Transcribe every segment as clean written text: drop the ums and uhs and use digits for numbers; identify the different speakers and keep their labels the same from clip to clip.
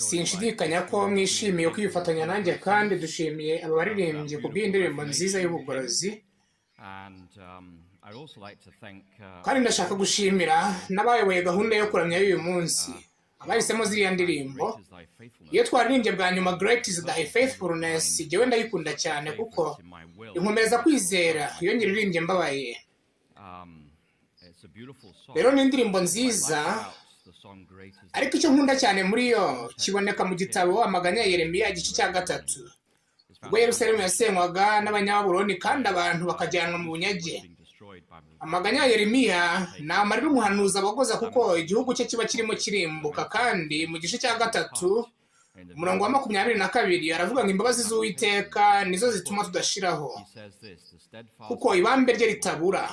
Speaker 1: Sinshidikanya ko mwishimiye kwifatanya nanjye, kandi dushimiye aba baririmbyi ku bw'indirimbo nziza y'ubugorozi. Kandi ndashaka gushimira n'abayoboye gahunda yo kuramya y'uyu munsi, abahisemo ziriya ndirimbo. Iyo twaririmbye bwa nyuma "Great is Thy Faithfulness", jyewe ndayikunda cyane kuko inkomereza kwizera iyo nyiririmbye mbabaye. Rero ni indirimbo nziza, ariko icyo nkunda cyane muri yo kiboneka mu gitabo Amaganya ya Yeremiya, igice cya 3, ubwo Yerusalemu yasenywaga n'Abanyababuloni kandi abantu bakajyanwa mu bunyage. Amaganya ya Yeremiya ni amarira umuhanuzi abogoza kuko igihugu cye kiba kirimo kirimbuka. Kandi mu gice cya 3, umurongo wa 22, aravuga ngo imbabazi z'Uwiteka nizo zituma tudashiraho, kuko ibambe rye ritabura,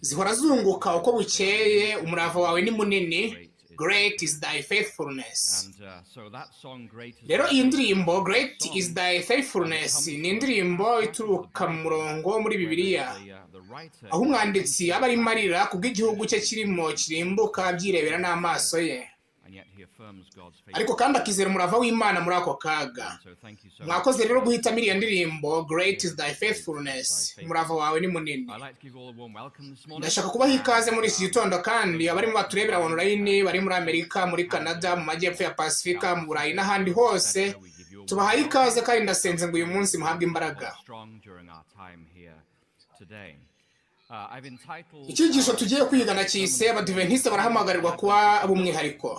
Speaker 1: zihora zunguka uko bukeye, umurava wawe ni munini. Great is thy faithfulness. Rero iyi ndirimbo "Great is Thy Faithfulness" ni indirimbo ituruka mu murongo wo muri Bibiliya aho umwanditsi aba arimo arira kubw'igihugu cye kirimo kirimbuka, abyirebera n'amaso ye, ariko kandi akizera umurava w'Imana muri ako kaga. Mwakoze rero guhitamo iriya ndirimbo "Great is Thy Faithfulness", umurava wawe ni munini. Ndashaka kubaha ikaze muri iki gitondo, kandi abarimo baturebera online bari muri Amerika, muri Canada, mu majyepfo ya Pasifika, mu Burayi n'ahandi hose, tubahaye ikaze kandi ndasenze ngo uyu munsi muhabwe imbaraga. Icyigisho tugiye kwiga cyise "Abadiventisite barahamagarirwa kuba ab'umwihariko".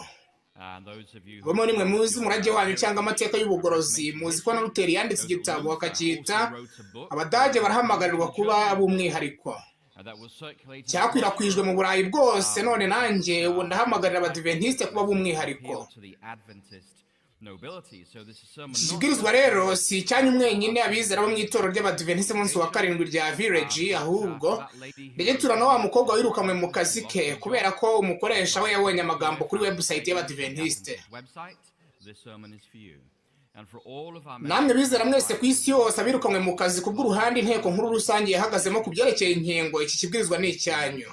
Speaker 1: Abo muri mwe muzi umurage wanyu cyangwa amateka y'ubugorozi, muzi ko na Luteri yanditse igitabo akacyita "Abadage barahamagarirwa kuba ab'umwihariko", cyakwirakwijwe mu Burayi bwose. None nanjye ubu ndahamagarira Abadiventisite kuba b'umwihariko. Iki kibwirizwa rero si icyanyu mwenyine, abizera bo mu itorero ry'Abadiventisite munsi wa karindwi rya Village, ahubwo ndagitura na wa mukobwa wirukanwe mu kazi ke kubera ko umukoresha we yabonye amagambo kuri website y'Abadiventisite. Namwe bizera mwese ku isi yose abirukanwe mu kazi kubw'uruhande inteko nkuru rusange yahagazemo ku byerekeye inkingo, iki kibwirizwa ni icyanyu.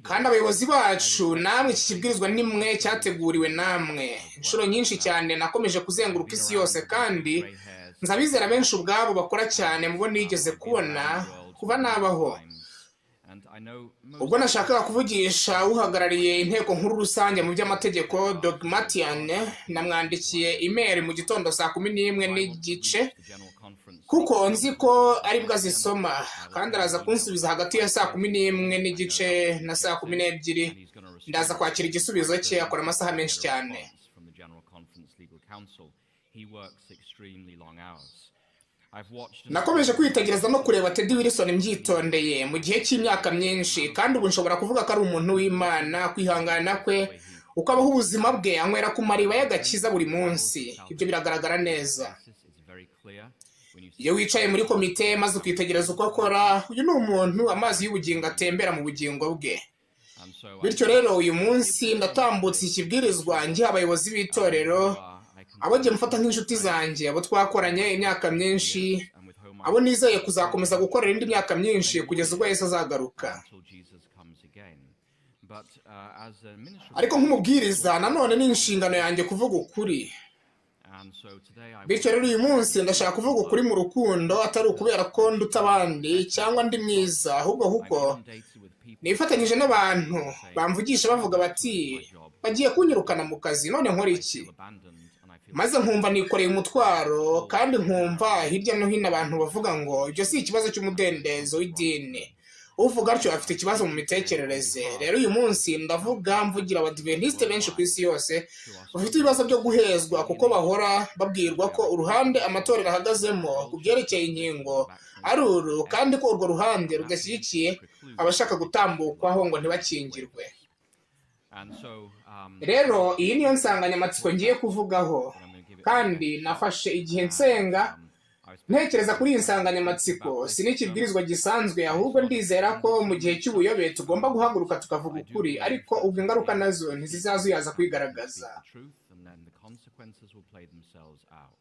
Speaker 1: Kandi abayobozi bacu, namwe iki kibwirizwa ni mwe cyateguriwe namwe. Inshuro nyinshi cyane nakomeje kuzenguruka isi yose, kandi nzi abizera benshi ubwabo bakora cyane mu bo nigeze kubona kuva nabaho. Ubwo nashakaga kuvugisha uhagarariye inteko nkuru rusange mu by'amategeko, Dogmatian, namwandikiye email mu gitondo saa 11:30 kuko nzi ko aribwo azisoma, kandi araza kunsubiza hagati ya saa 11:30 na saa 12. Ndaza kwakira igisubizo cye. Akora amasaha menshi cyane.
Speaker 2: He works extremely long hours. I've watched and
Speaker 1: Nakomeje kwitegereza no kureba Ted Wilson mbyitondeye mu gihe cy'imyaka myinshi, kandi ubu nshobora kuvuga ko ari umuntu w'Imana. Kwihangana kwe, uko abaho ubuzima bwe, anywera ku mariba y'agakiza buri munsi, ibyo biragaragara neza.
Speaker 2: It's very clear when you
Speaker 1: Iyo wicaye muri komite maze ukitegereza uko akora, uyu ni umuntu amazi y'ubugingo atembera mu bugingo bwe.
Speaker 2: And so I
Speaker 1: Bityo rero uyu munsi ndatambutse ikibwirizwa ngiha abayobozi b'itorero, abo njye mfata nk'inshuti zanjye, abo twakoranye imyaka myinshi,
Speaker 2: and with whom I
Speaker 1: abo nizeye kuzakomeza gukorera indi myaka myinshi kugeza ubwo Yesu azagaruka.
Speaker 2: until Jesus comes again. But as a minister,
Speaker 1: Ariko nk'umubwiriza nanone ni inshingano yanjye kuvuga ukuri.
Speaker 2: and so today I
Speaker 1: Bityo rero uyu munsi ndashaka kuvuga ukuri mu rukundo, atari ukubera ko nduta abandi cyangwa ndi mwiza, ahubwo kuko
Speaker 2: inundated with people
Speaker 1: nifatanyije n'abantu bamvugisha bavuga bati bagiye kunyirukana mu kazi, none nkora iki?
Speaker 2: feel abandoned and I feel
Speaker 1: Maze nkumva nikoreye umutwaro, kandi nkumva hirya no hino abantu bavuga ngo ibyo si ikibazo cy'umudendezo w'idini, uvuga atyo afite ikibazo mu mitekerereze. Rero uyu munsi ndavuga mvugira Abadiventisite benshi ku isi yose bafite ibibazo byo guhezwa kuko bahora babwirwa ko uruhande amatorero ahagazemo ku byerekeye inkingo ari uru, kandi ko urwo ruhande rudashyigikiye abashaka gutambukwaho ngo ntibakingirwe.
Speaker 2: And so
Speaker 1: Rero iyi niyo nsanganyamatsiko ngiye kuvugaho, kandi nafashe igihe nsenga, ntekereza kuri iyi nsanganyamatsiko. Si n'ikibwirizwa gisanzwe, ahubwo ndizera ko mu gihe cy'ubuyobe tugomba guhaguruka tukavuga ukuri, ariko ubwo ingaruka nazo ntizizazuyaza kwigaragaza.
Speaker 2: the truth and then the consequences will play themselves out.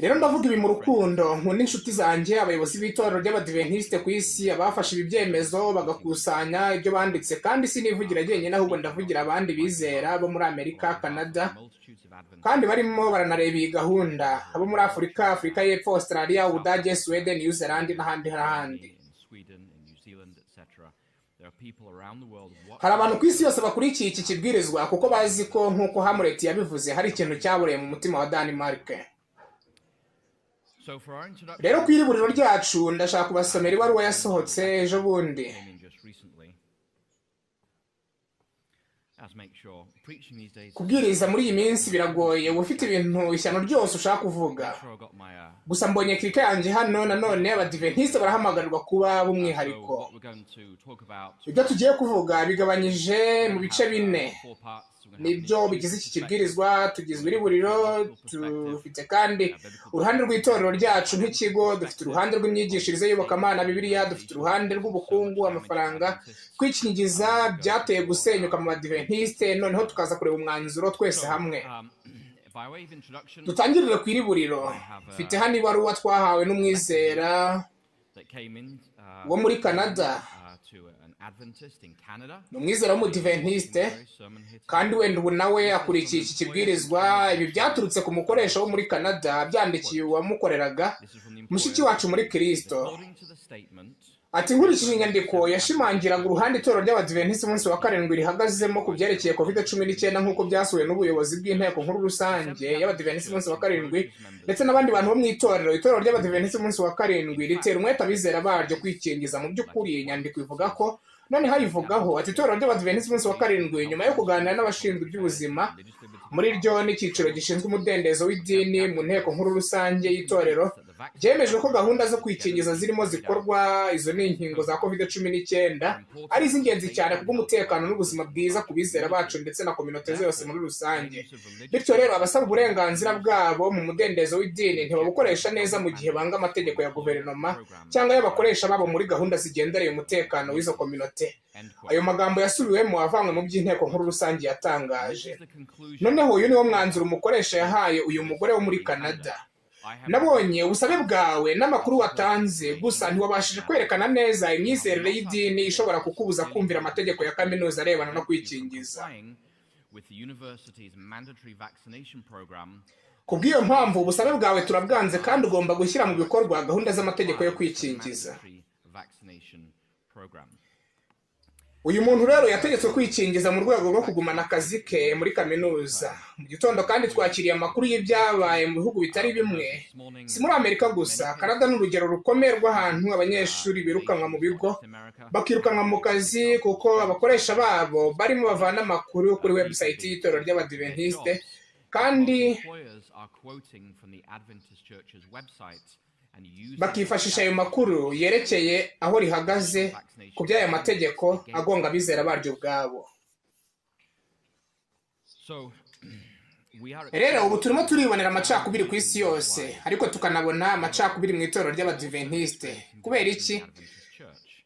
Speaker 1: Rero ndavuga ibi mu rukundo. Nkunda inshuti zanjye, abayobozi b'itorero ry'Abadiventisite ku isi, abafashe ibi byemezo bagakusanya ibyo banditse. Kandi sinivugira jyenyine, ahubwo ndavugira abandi bizera bo muri Amerika, Canada, kandi barimo baranareba iyi gahunda, abo muri Afurika, Afurika y'Epfo, Australia, Ubudage, Sweden, New Zealand n'ahandi n'ahandi. Hari abantu ku isi yose bakurikiye iki kibwirizwa kuko bazi ko, nk'uko Hamlet yabivuze, hari ikintu cyabureye mu mutima wa Denmark. Rero ku iriburiro ryacu, ndashaka kubasomera ibaruwa yasohotse ejo bundi. Kubwiriza muri iyi minsi biragoye, uba ufite ibintu ishyano ryose ushaka kuvuga. Gusa mbonye clicker yanjye hano. Nanone Abadiventisite barahamagarirwa kuba b'umwihariko. Ibyo tugiye kuvuga bigabanyije mu bice bine, nibyo bigize iki kibwirizwa. Tugizwe iriburiro, dufite kandi uruhande rw'itorero ryacu nk'ikigo, dufite uruhande rw'imyigishirize y'Iyobokamana Bibiliya, dufite uruhande rw'ubukungu, amafaranga, kwikingiza byateye gusenyuka mu Badiventiste, noneho tukaza kureba umwanzuro twese hamwe. Dutangirire ku iriburiro. Mfite hano ibaruwa twahawe n'umwizera wo muri Canada. Ni umwizera w'Umudiventiste, kandi wenda ubu nawe akurikiye iki kibwirizwa. Ibi byaturutse ku mukoresha wo muri Canada, byandikiye uwamukoreraga, mushiki wacu muri Kristo. Ati: "Nkurikije inyandiko yashimangiraga uruhande itorero ry'Abadiventisiti umunsi wa karindwi rihagazemo ku byerekeye COVID-19, nk'uko byasuwe n'ubuyobozi bw'inteko nkuru rusange y'Abadiventisiti umunsi wa karindwi ndetse n'abandi bantu bo mu itorero, itorero ry'Abadiventisiti umunsi wa karindwi ritera umwete abizera baryo kwikingiza. Mu by'ukuri iyi nyandiko ivuga ko, noneho ayivugaho ati: 'Itorero ry'Abadiventisiti umunsi wa karindwi, nyuma yo kuganira n'abashinzwe iby'ubuzima muri ryo n'icyiciro gishinzwe umudendezo w'idini mu nteko nkuru rusange y'itorero, byemejwe ko gahunda zo kwikingiza zirimo zikorwa, izo ni inkingo za COVID-19, ari iz'ingenzi cyane kubw'umutekano n'ubuzima bwiza ku bizera bacu ndetse na kominote zose muri rusange. Bityo rero, abasaba uburenganzira bwabo mu mudendezo w'idini ntibabukoresha neza mu gihe banga amategeko ya guverinoma cyangwa y'abakoresha babo muri gahunda zigendereye umutekano w'izo kominote.' Ayo magambo yasubiwemo avanywe mu by'inteko nkuru rusange yatangaje. Noneho uyu niwo mwanzuro umukoresha yahaye uyu mugore wo muri Canada: 'Nabonye ubusabe bwawe n'amakuru watanze, gusa ntiwabashije kwerekana neza imyizerere y'idini ishobora kukubuza kumvira amategeko ya kaminuza arebana no kwikingiza. Ku bw'iyo mpamvu, ubusabe bwawe turabwanze kandi ugomba gushyira mu bikorwa gahunda z'amategeko yo kwikingiza.' Uyu muntu rero yategetswe kwikingiza mu rwego rwo kugumana akazi ke muri kaminuza. Mu gitondo kandi twakiriye amakuru y'ibyabaye mu bihugu bitari bimwe, si muri Amerika gusa. Canada ni urugero rukomeye rw'ahantu abanyeshuri birukanwa mu bigo, bakirukanwa mu kazi kuko abakoresha babo barimo bavana amakuru kuri website y'itorero ry'Abadiventisite kandi bakifashisha ayo makuru yerekeye aho rihagaze ku by'aya mategeko agonga abizera baryo ubwabo. Rero ubu turimo turibonera amacakubiri ku isi yose, ariko tukanabona amacakubiri mu itorero ry'Abadiventisite. Kubera iki?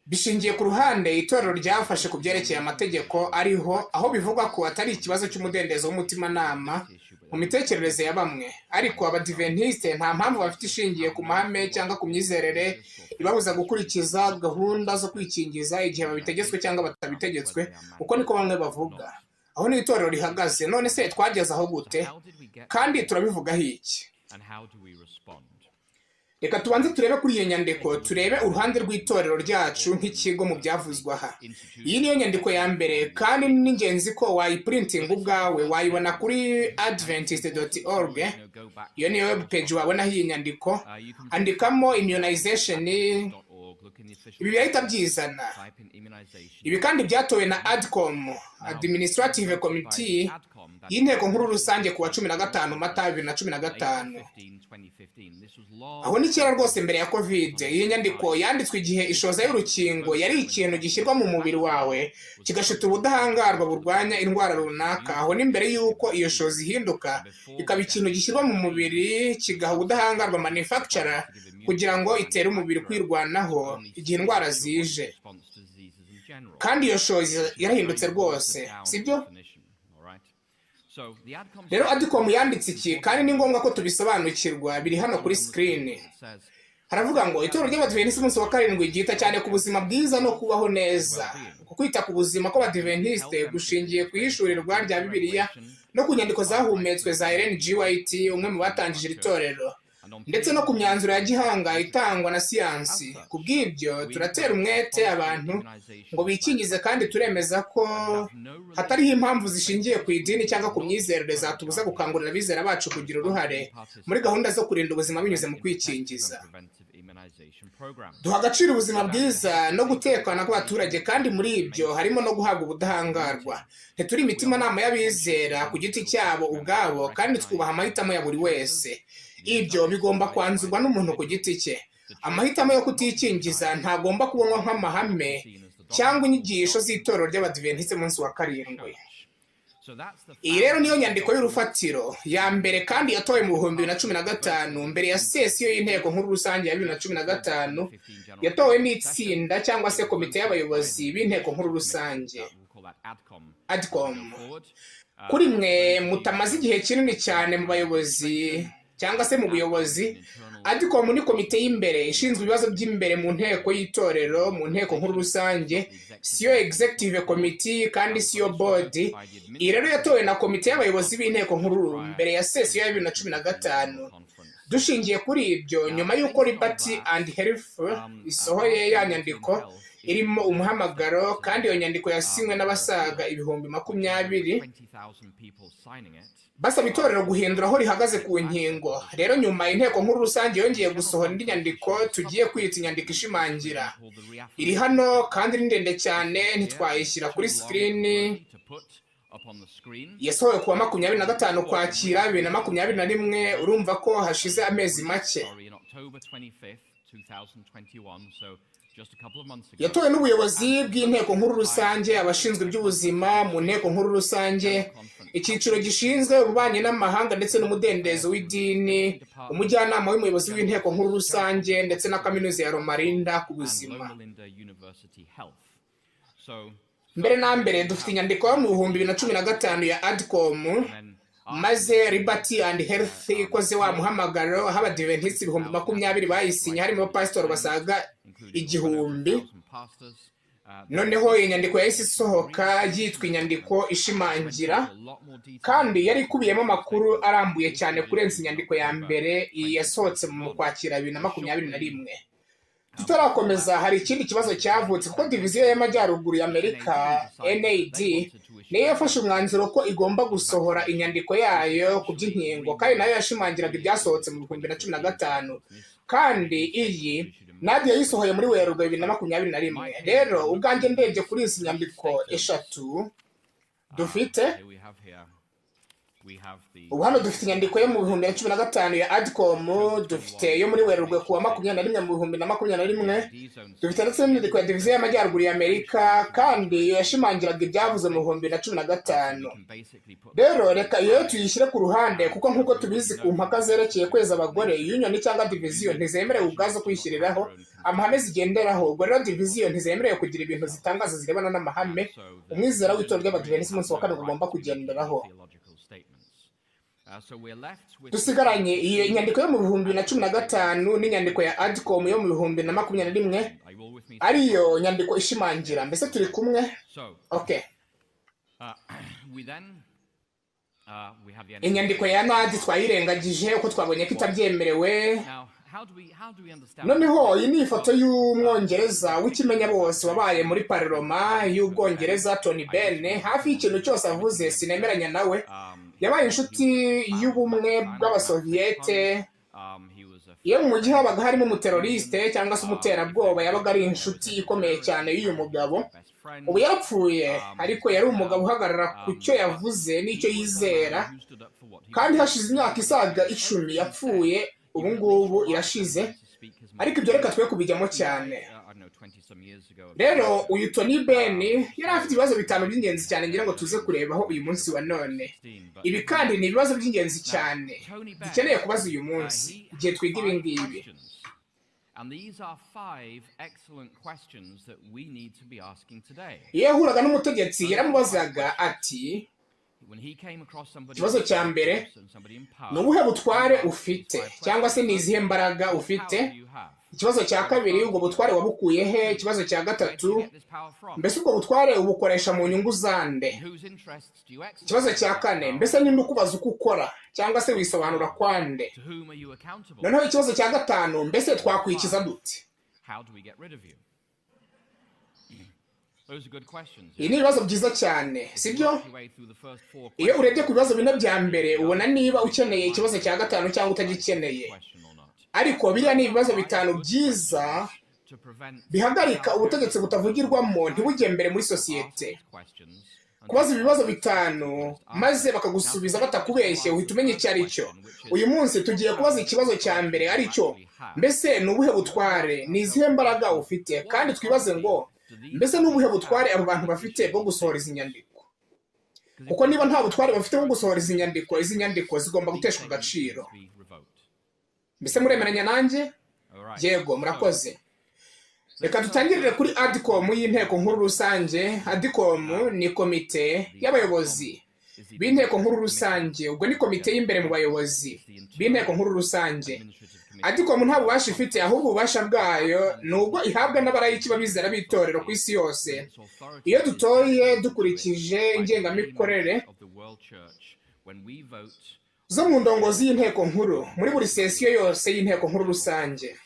Speaker 1: Bishingiye ku ruhande itorero ryafashe ku byerekeye amategeko ariho, aho bivugwa ko atari ikibazo cy'umudendezo w'umutimanama mu mitekerereze ya bamwe, ariko Abadiventisite nta mpamvu bafite ishingiye ku mahame cyangwa ku myizerere ibabuza gukurikiza gahunda zo kwikingiza igihe babitegetswe cyangwa batabitegetswe. Uko niko bamwe bavuga. Aho ni itorero rihagaze. None se twageze aho gute, kandi turabivugaho iki? Reka tubanze turebe kuri iyo nyandiko, turebe uruhande rw'itorero ryacu nk'ikigo mu byavuzwe aha. Iyi niyo nyandiko ya mbere, kandi ni ingenzi ko wayipurintinga ubwawe. Wayibona kuri adventist.org, iyo niyo web page wabonaho iyi nyandiko. Andikamo immunization, ibi birahita byizana. Ibi kandi byatowe na ADCOM, Administrative Committee y'inteko nkuru rusange, ku wa 15 Mata 2015. Aho ni kera rwose, mbere ya COVID. Iyi nyandiko yanditswe igihe ishoza y'urukingo yari ikintu gishyirwa mu mubiri wawe kigashita ubudahangarwa burwanya indwara runaka. Aho ni mbere y'uko iyo shoza ihinduka ikaba ikintu gishyirwa mu mubiri kigaha ubudahangarwa manufacturer kugira ngo itere umubiri kwirwanaho igihe indwara zije. Kandi iyo shoza yarahindutse rwose, sibyo? Rero ADCOM yanditse iki, kandi ni ngombwa ko tubisobanukirwa. Biri hano kuri sikirini. Haravuga ngo Itorero ry'Abadiventisiti umunsi wa karindwi ryita cyane ku buzima bwiza no kubaho neza. Ku kwita ku buzima kw'Abadiventisite gushingiye ku ihishurirwa rya Bibiliya no ku nyandiko zahumetswe za Ellen G. White, umwe mu batangije iri torero, ndetse no ku myanzuro ya gihanga itangwa na siyansi. Ku bw'ibyo, turatera umwete abantu ngo bikingize, kandi turemeza ko hatariho impamvu zishingiye ku idini cyangwa ku myizerere zatubuza gukangurira abizera bacu kugira uruhare muri gahunda zo kurinda ubuzima binyuze mu kwikingiza. Duha agaciro ubuzima bwiza no gutekana kw'abaturage, kandi muri ibyo harimo no guhabwa ubudahangarwa. Ntituri imitimanama y'abizera ku giti cyabo ubwabo, kandi twubaha amahitamo ya buri wese. Ibyo bigomba kwanzurwa n'umuntu ku giti cye. Amahitamo yo kutikingiza ntagomba kubonwa nk'amahame cyangwa inyigisho z'Itorero ry'Abadiventisiti munsi wa karindwi. Iyi rero niyo nyandiko y'urufatiro ya mbere, kandi yatowe mu 2015 mbere ya sesiyo y'inteko nkuru rusange ya 2015. Yatowe n'itsinda cyangwa se komite y'abayobozi b'inteko nkuru rusange, ADCOM. Kuri mwe mutamaze igihe kinini cyane mu bayobozi cyangwa se mu buyobozi, ADCOM ni komite y'imbere ishinzwe ibibazo by'imbere mu nteko y'itorero, mu nteko nkuru rusange. Siyo executive committee kandi siyo board. Iyi rero yatowe na komite y'abayobozi b'inteko nkuru mbere ya sesiyo ya 2015. Dushingiye kuri ibyo, nyuma y'uko Liberty and Health isohoye ya nyandiko irimo umuhamagaro, kandi iyo nyandiko yasinywe n'abasaga 20,000 basaba itorero guhindura aho rihagaze ku nkingo, rero nyuma inteko nkuru rusange yongeye gusohora indi nyandiko tugiye kwita inyandiko ishimangira. Iri hano kandi ni ndende cyane, ntitwayishyira kuri sikirini. Yasohowe kuwa 25 Ukwakira 2021. Urumva ko hashize amezi make. Yatowe n'ubuyobozi bw'inteko nkuru rusange, abashinzwe iby'ubuzima mu nteko nkuru rusange, icyiciro gishinzwe ububanyi n'amahanga ndetse n'umudendezo w'idini, umujyanama w'umuyobozi w'inteko nkuru rusange, ndetse na Kaminuza ya Loma Linda ku buzima. Mbere na mbere dufite inyandiko yo mu 2015 ya ADCOM, maze Liberty and Health ikoze wa muhamagaro, aho Abadiventisiti 20,000 bayisinye, harimo abapasitori basaga 1000. Noneho iyi nyandiko yahise isohoka yitwa inyandiko ishimangira, kandi yari ikubiyemo amakuru arambuye cyane kurenza inyandiko ya mbere, iyi yasohotse mu Kwakira 2021. Tutarakomeza, hari ikindi kibazo cyavutse, kuko Diviziyo y'Amajyaruguru y'Amerika, NAD, niyo yafashe umwanzuro ko igomba gusohora inyandiko yayo ku by'inkingo, kandi nayo yashimangiraga ibyasohotse mu 2015. Kandi iyi NAD yayisohoye muri Werurwe 2021. Rero ubwanjye ndebye kuri izi nyandiko eshatu dufite ubu hano, dufite inyandiko yo mu 2015 ya ADCOM, dufite iyo muri Werurwe kuwa 21 mu 2021, dufite ndetse n'inyandiko ya Diviziyo y'Amajyaruguru y'Amerika, kandi iyo yashimangiraga ibyavuze mu 2015. Rero reka iyo tuyishyire ku ruhande, kuko nk'uko tubizi, ku mpaka zerekeye kweza abagore, union cyangwa diviziyo ntizemerewe ubwazo kwishyiriraho amahame zigenderaho. Ubwo rero diviziyo ntizemerewe kugira ibintu zitangaza zirebana n'amahame umwizera w'itorero ry'Abadiventisiti umunsi wa karindwi agomba kugenderaho. Dusigaranye iyo nyandiko yo mu 2015 n'inyandiko ya ADCOM yo mu 2021, ariyo nyandiko ishimangira. Mbese turi kumwe? Okay. Inyandiko ya NAD twayirengagije uko twabonye ko itabyemerewe. Noneho iyi ni ifoto y'Umwongereza w'ikimenya bose wabaye muri Parloma y'Ubwongereza, Tony Benn. Hafi y'ikintu cyose avuze sinemeranya nawe. Yabaye inshuti y'Ubumwe bw'Abasoviyete. Iyo mu mujyi habaga harimo umuteroriste cyangwa se umuterabwoba, yabaga ari inshuti ikomeye cyane y'uyu mugabo. Ubu yarapfuye, ariko yari umugabo uhagarara ku cyo yavuze n'icyo yizera, kandi hashize imyaka isaga 10 yapfuye. Ubu ngubu irashize, ariko ibyo reka twe kubijyamo cyane. Rero uyu Tony Benn yari afite ibibazo bitanu by'ingenzi cyane ngira ngo tuze kurebaho uyu munsi wa none. Ibi kandi ni ibibazo by'ingenzi cyane dukeneye kubaza uyu munsi igihe twiga ibi ngibi.
Speaker 2: And these are five excellent questions that we need to be asking today.
Speaker 1: Iyo yahuraga n'umutegetsi, yaramubazaga ati: Ikibazo cya mbere ni ubuhe butware ufite, cyangwa se ni izihe mbaraga ufite? Ikibazo cya kabiri, ubwo butware wabukuye he? Ikibazo cya gatatu, mbese ubwo butware ubukoresha mu nyungu zande? Ikibazo cya kane, mbese ninde ukubaza uko ukora, cyangwa se wisobanura kwande? Noneho ikibazo cya gatanu, mbese twakwikiza dute? Ibi ni ibibazo byiza cyane, sibyo? Iyo urebye ku bibazo bine bya mbere, ubona niba ukeneye ikibazo cya gatanu cyangwa utagikeneye. Ariko biriya ni ibibazo bitanu byiza bihagarika ubutegetsi butavugirwamo ntibujye mbere muri sosiyete. Kubaza ibibazo bitanu maze bakagusubiza batakubeshye, uhita umenya icyo ari cyo. Uyu munsi tugiye kubaza ikibazo cya mbere, ari cyo: mbese ni ubuhe butware, ni izihe mbaraga ufite? Kandi twibaze ngo mbese ni ubuhe butware abo bantu bafite bwo gusohora izi nyandiko? Kuko niba nta butware bafite bwo gusohora izi nyandiko, izi nyandiko zigomba guteshwa agaciro. Mbese muremeranya nanjye? Yego, murakoze. Reka dutangirire kuri ADCOM y'inteko nkuru rusange. ADCOM ni komite y'abayobozi b'inteko nkuru rusange. Ubwo ni komite y'imbere mu bayobozi b'inteko nkuru rusange. ADCOM nta bubasha ifite, ahubwo ububasha bwayo ni ubwo ihabwa n'abarayiki b'abizera b'itorero ku isi yose. Iyo dutoye dukurikije ingengamikorere zo mu ndongozi y'inteko nkuru muri buri sesiyo yose y'inteko nkuru rusange.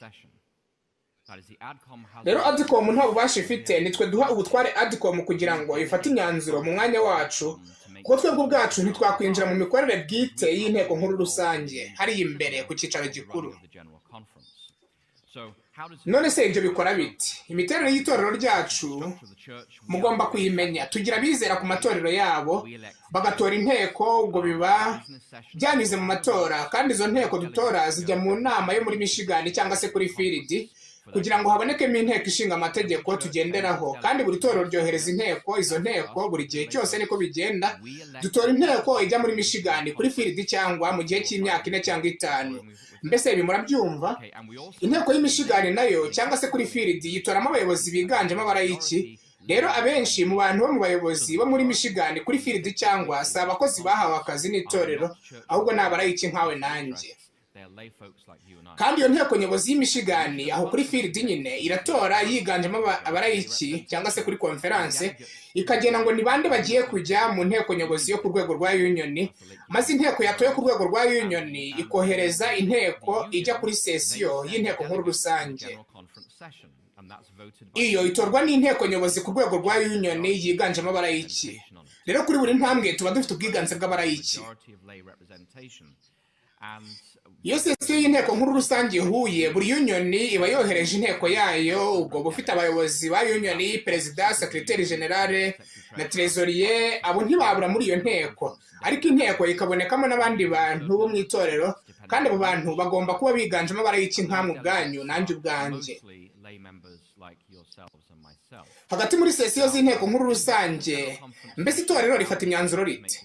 Speaker 1: Rero ADCOM nta bubasha ifite, nitwe duha ubutware ADCOM kugira ngo ifate imyanzuro mu mwanya wacu, kuko twebwe ubwacu ntitwakwinjira mu mikorere bwite y'inteko nkuru rusange hariya imbere ku cyicaro gikuru. None se ibyo bikora biti? Imiterere y'itorero ryacu mugomba kuyimenya. Tugira abizera ku matorero yabo, bagatora inteko, ubwo biba byanyuze mu matora, kandi izo nteko dutora zijya mu nama yo muri Michigan cyangwa se kuri field kugira ngo habonekemo inteko ishinga amategeko tugenderaho. Kandi buri torero ryohereza inteko, izo nteko buri gihe cyose niko bigenda. Dutora inteko ijya muri Michigan kuri field cyangwa mu gihe cy'imyaka 4 cyangwa 5. Mbese ibi murabyumva? Inteko y'Michigan nayo cyangwa se kuri field yitoramo abayobozi biganjemo abarayiki. Rero abenshi mu bantu bo mu bayobozi bo muri Michigan kuri field cyangwa si abakozi bahawe akazi n'itorero, ahubwo ni abarayiki nkawe nanjye. Kandi iyo nteko nyobozi y'Michigan aho kuri field nyine iratora yiganjemo abarayiki cyangwa se kuri konferanse, ikagena ngo ni bande bagiye kujya mu nteko nyobozi yo ku rwego rwa union, maze inteko yatoye ku rwego rwa union ikohereza inteko ijya kuri sesiyo y'inteko nkuru rusange. Iyo itorwa n'inteko nyobozi ku rwego rwa union yiganjemo abarayiki. Rero kuri buri ntambwe tuba dufite ubwiganze bw'abarayiki. Iyo sesiyo y'inteko nkuru rusange ihuye, buri union iba yohereje inteko yayo, ubwo bufite abayobozi ba union, perezida, secrétaire général na trésorier. Abo ntibabura muri iyo nteko, ariko inteko ikabonekamo n'abandi bantu bo mu itorero, kandi abo bantu bagomba kuba biganjemo abarayiki nkamwe ubwanyu nanjye ubwanjye. Hagati muri sesiyo z'inteko nkuru rusange, mbese itorero rifata imyanzuro rite?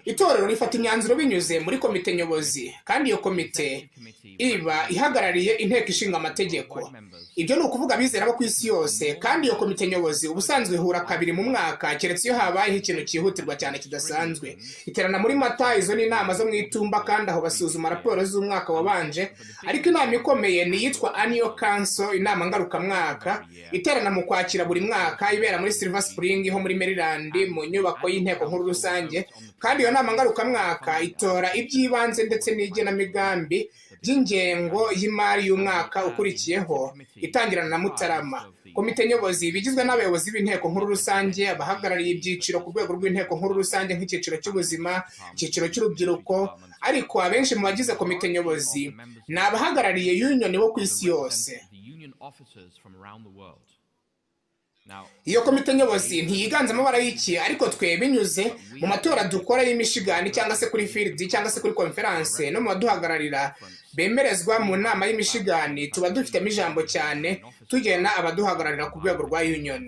Speaker 1: Itorero rifata imyanzuro binyuze muri komite nyobozi, kandi iyo komite iba ihagarariye inteko ishinga amategeko. Ibyo ni ukuvuga abizera bo ku isi yose. Kandi iyo komite nyobozi ubusanzwe ihura kabiri mu mwaka, keretse iyo habayeho ikintu cyihutirwa cyane kidasanzwe. Iterana muri Mata, izo ni inama zo mu itumba, kandi aho basuzuma raporo z'umwaka wabanje. Ariko inama ikomeye ni iyitwa Annual Council, inama ngarukamwaka iterana mu Kwakira buri mwaka, ibera muri Silver Spring ho muri Maryland mu nyubako y'inteko nkuru rusange. Kandi iyo nama ngarukamwaka itora iby'ibanze ndetse n'igenamigambi by'ingengo y'imari y'umwaka ukurikiyeho, itangirana na Mutarama. Komite nyobozi igizwe n'abayobozi b'inteko nkuru rusange, abahagarariye ibyiciro ku rwego rw'inteko nkuru rusange nk'icyiciro cy'ubuzima, icyiciro cy'urubyiruko. Ariko abenshi mu bagize komite nyobozi ni abahagarariye union bo ku isi yose. Iyo komite nyobozi ntiyiganzemo abarayiki, ariko twe binyuze mu matora dukora y'Michigan cyangwa se kuri field cyangwa se kuri konferanse no mu baduhagararira bemerezwa mu nama y'Michigan, tuba dufitemo ijambo cyane tugena abaduhagararira ku rwego rwa union.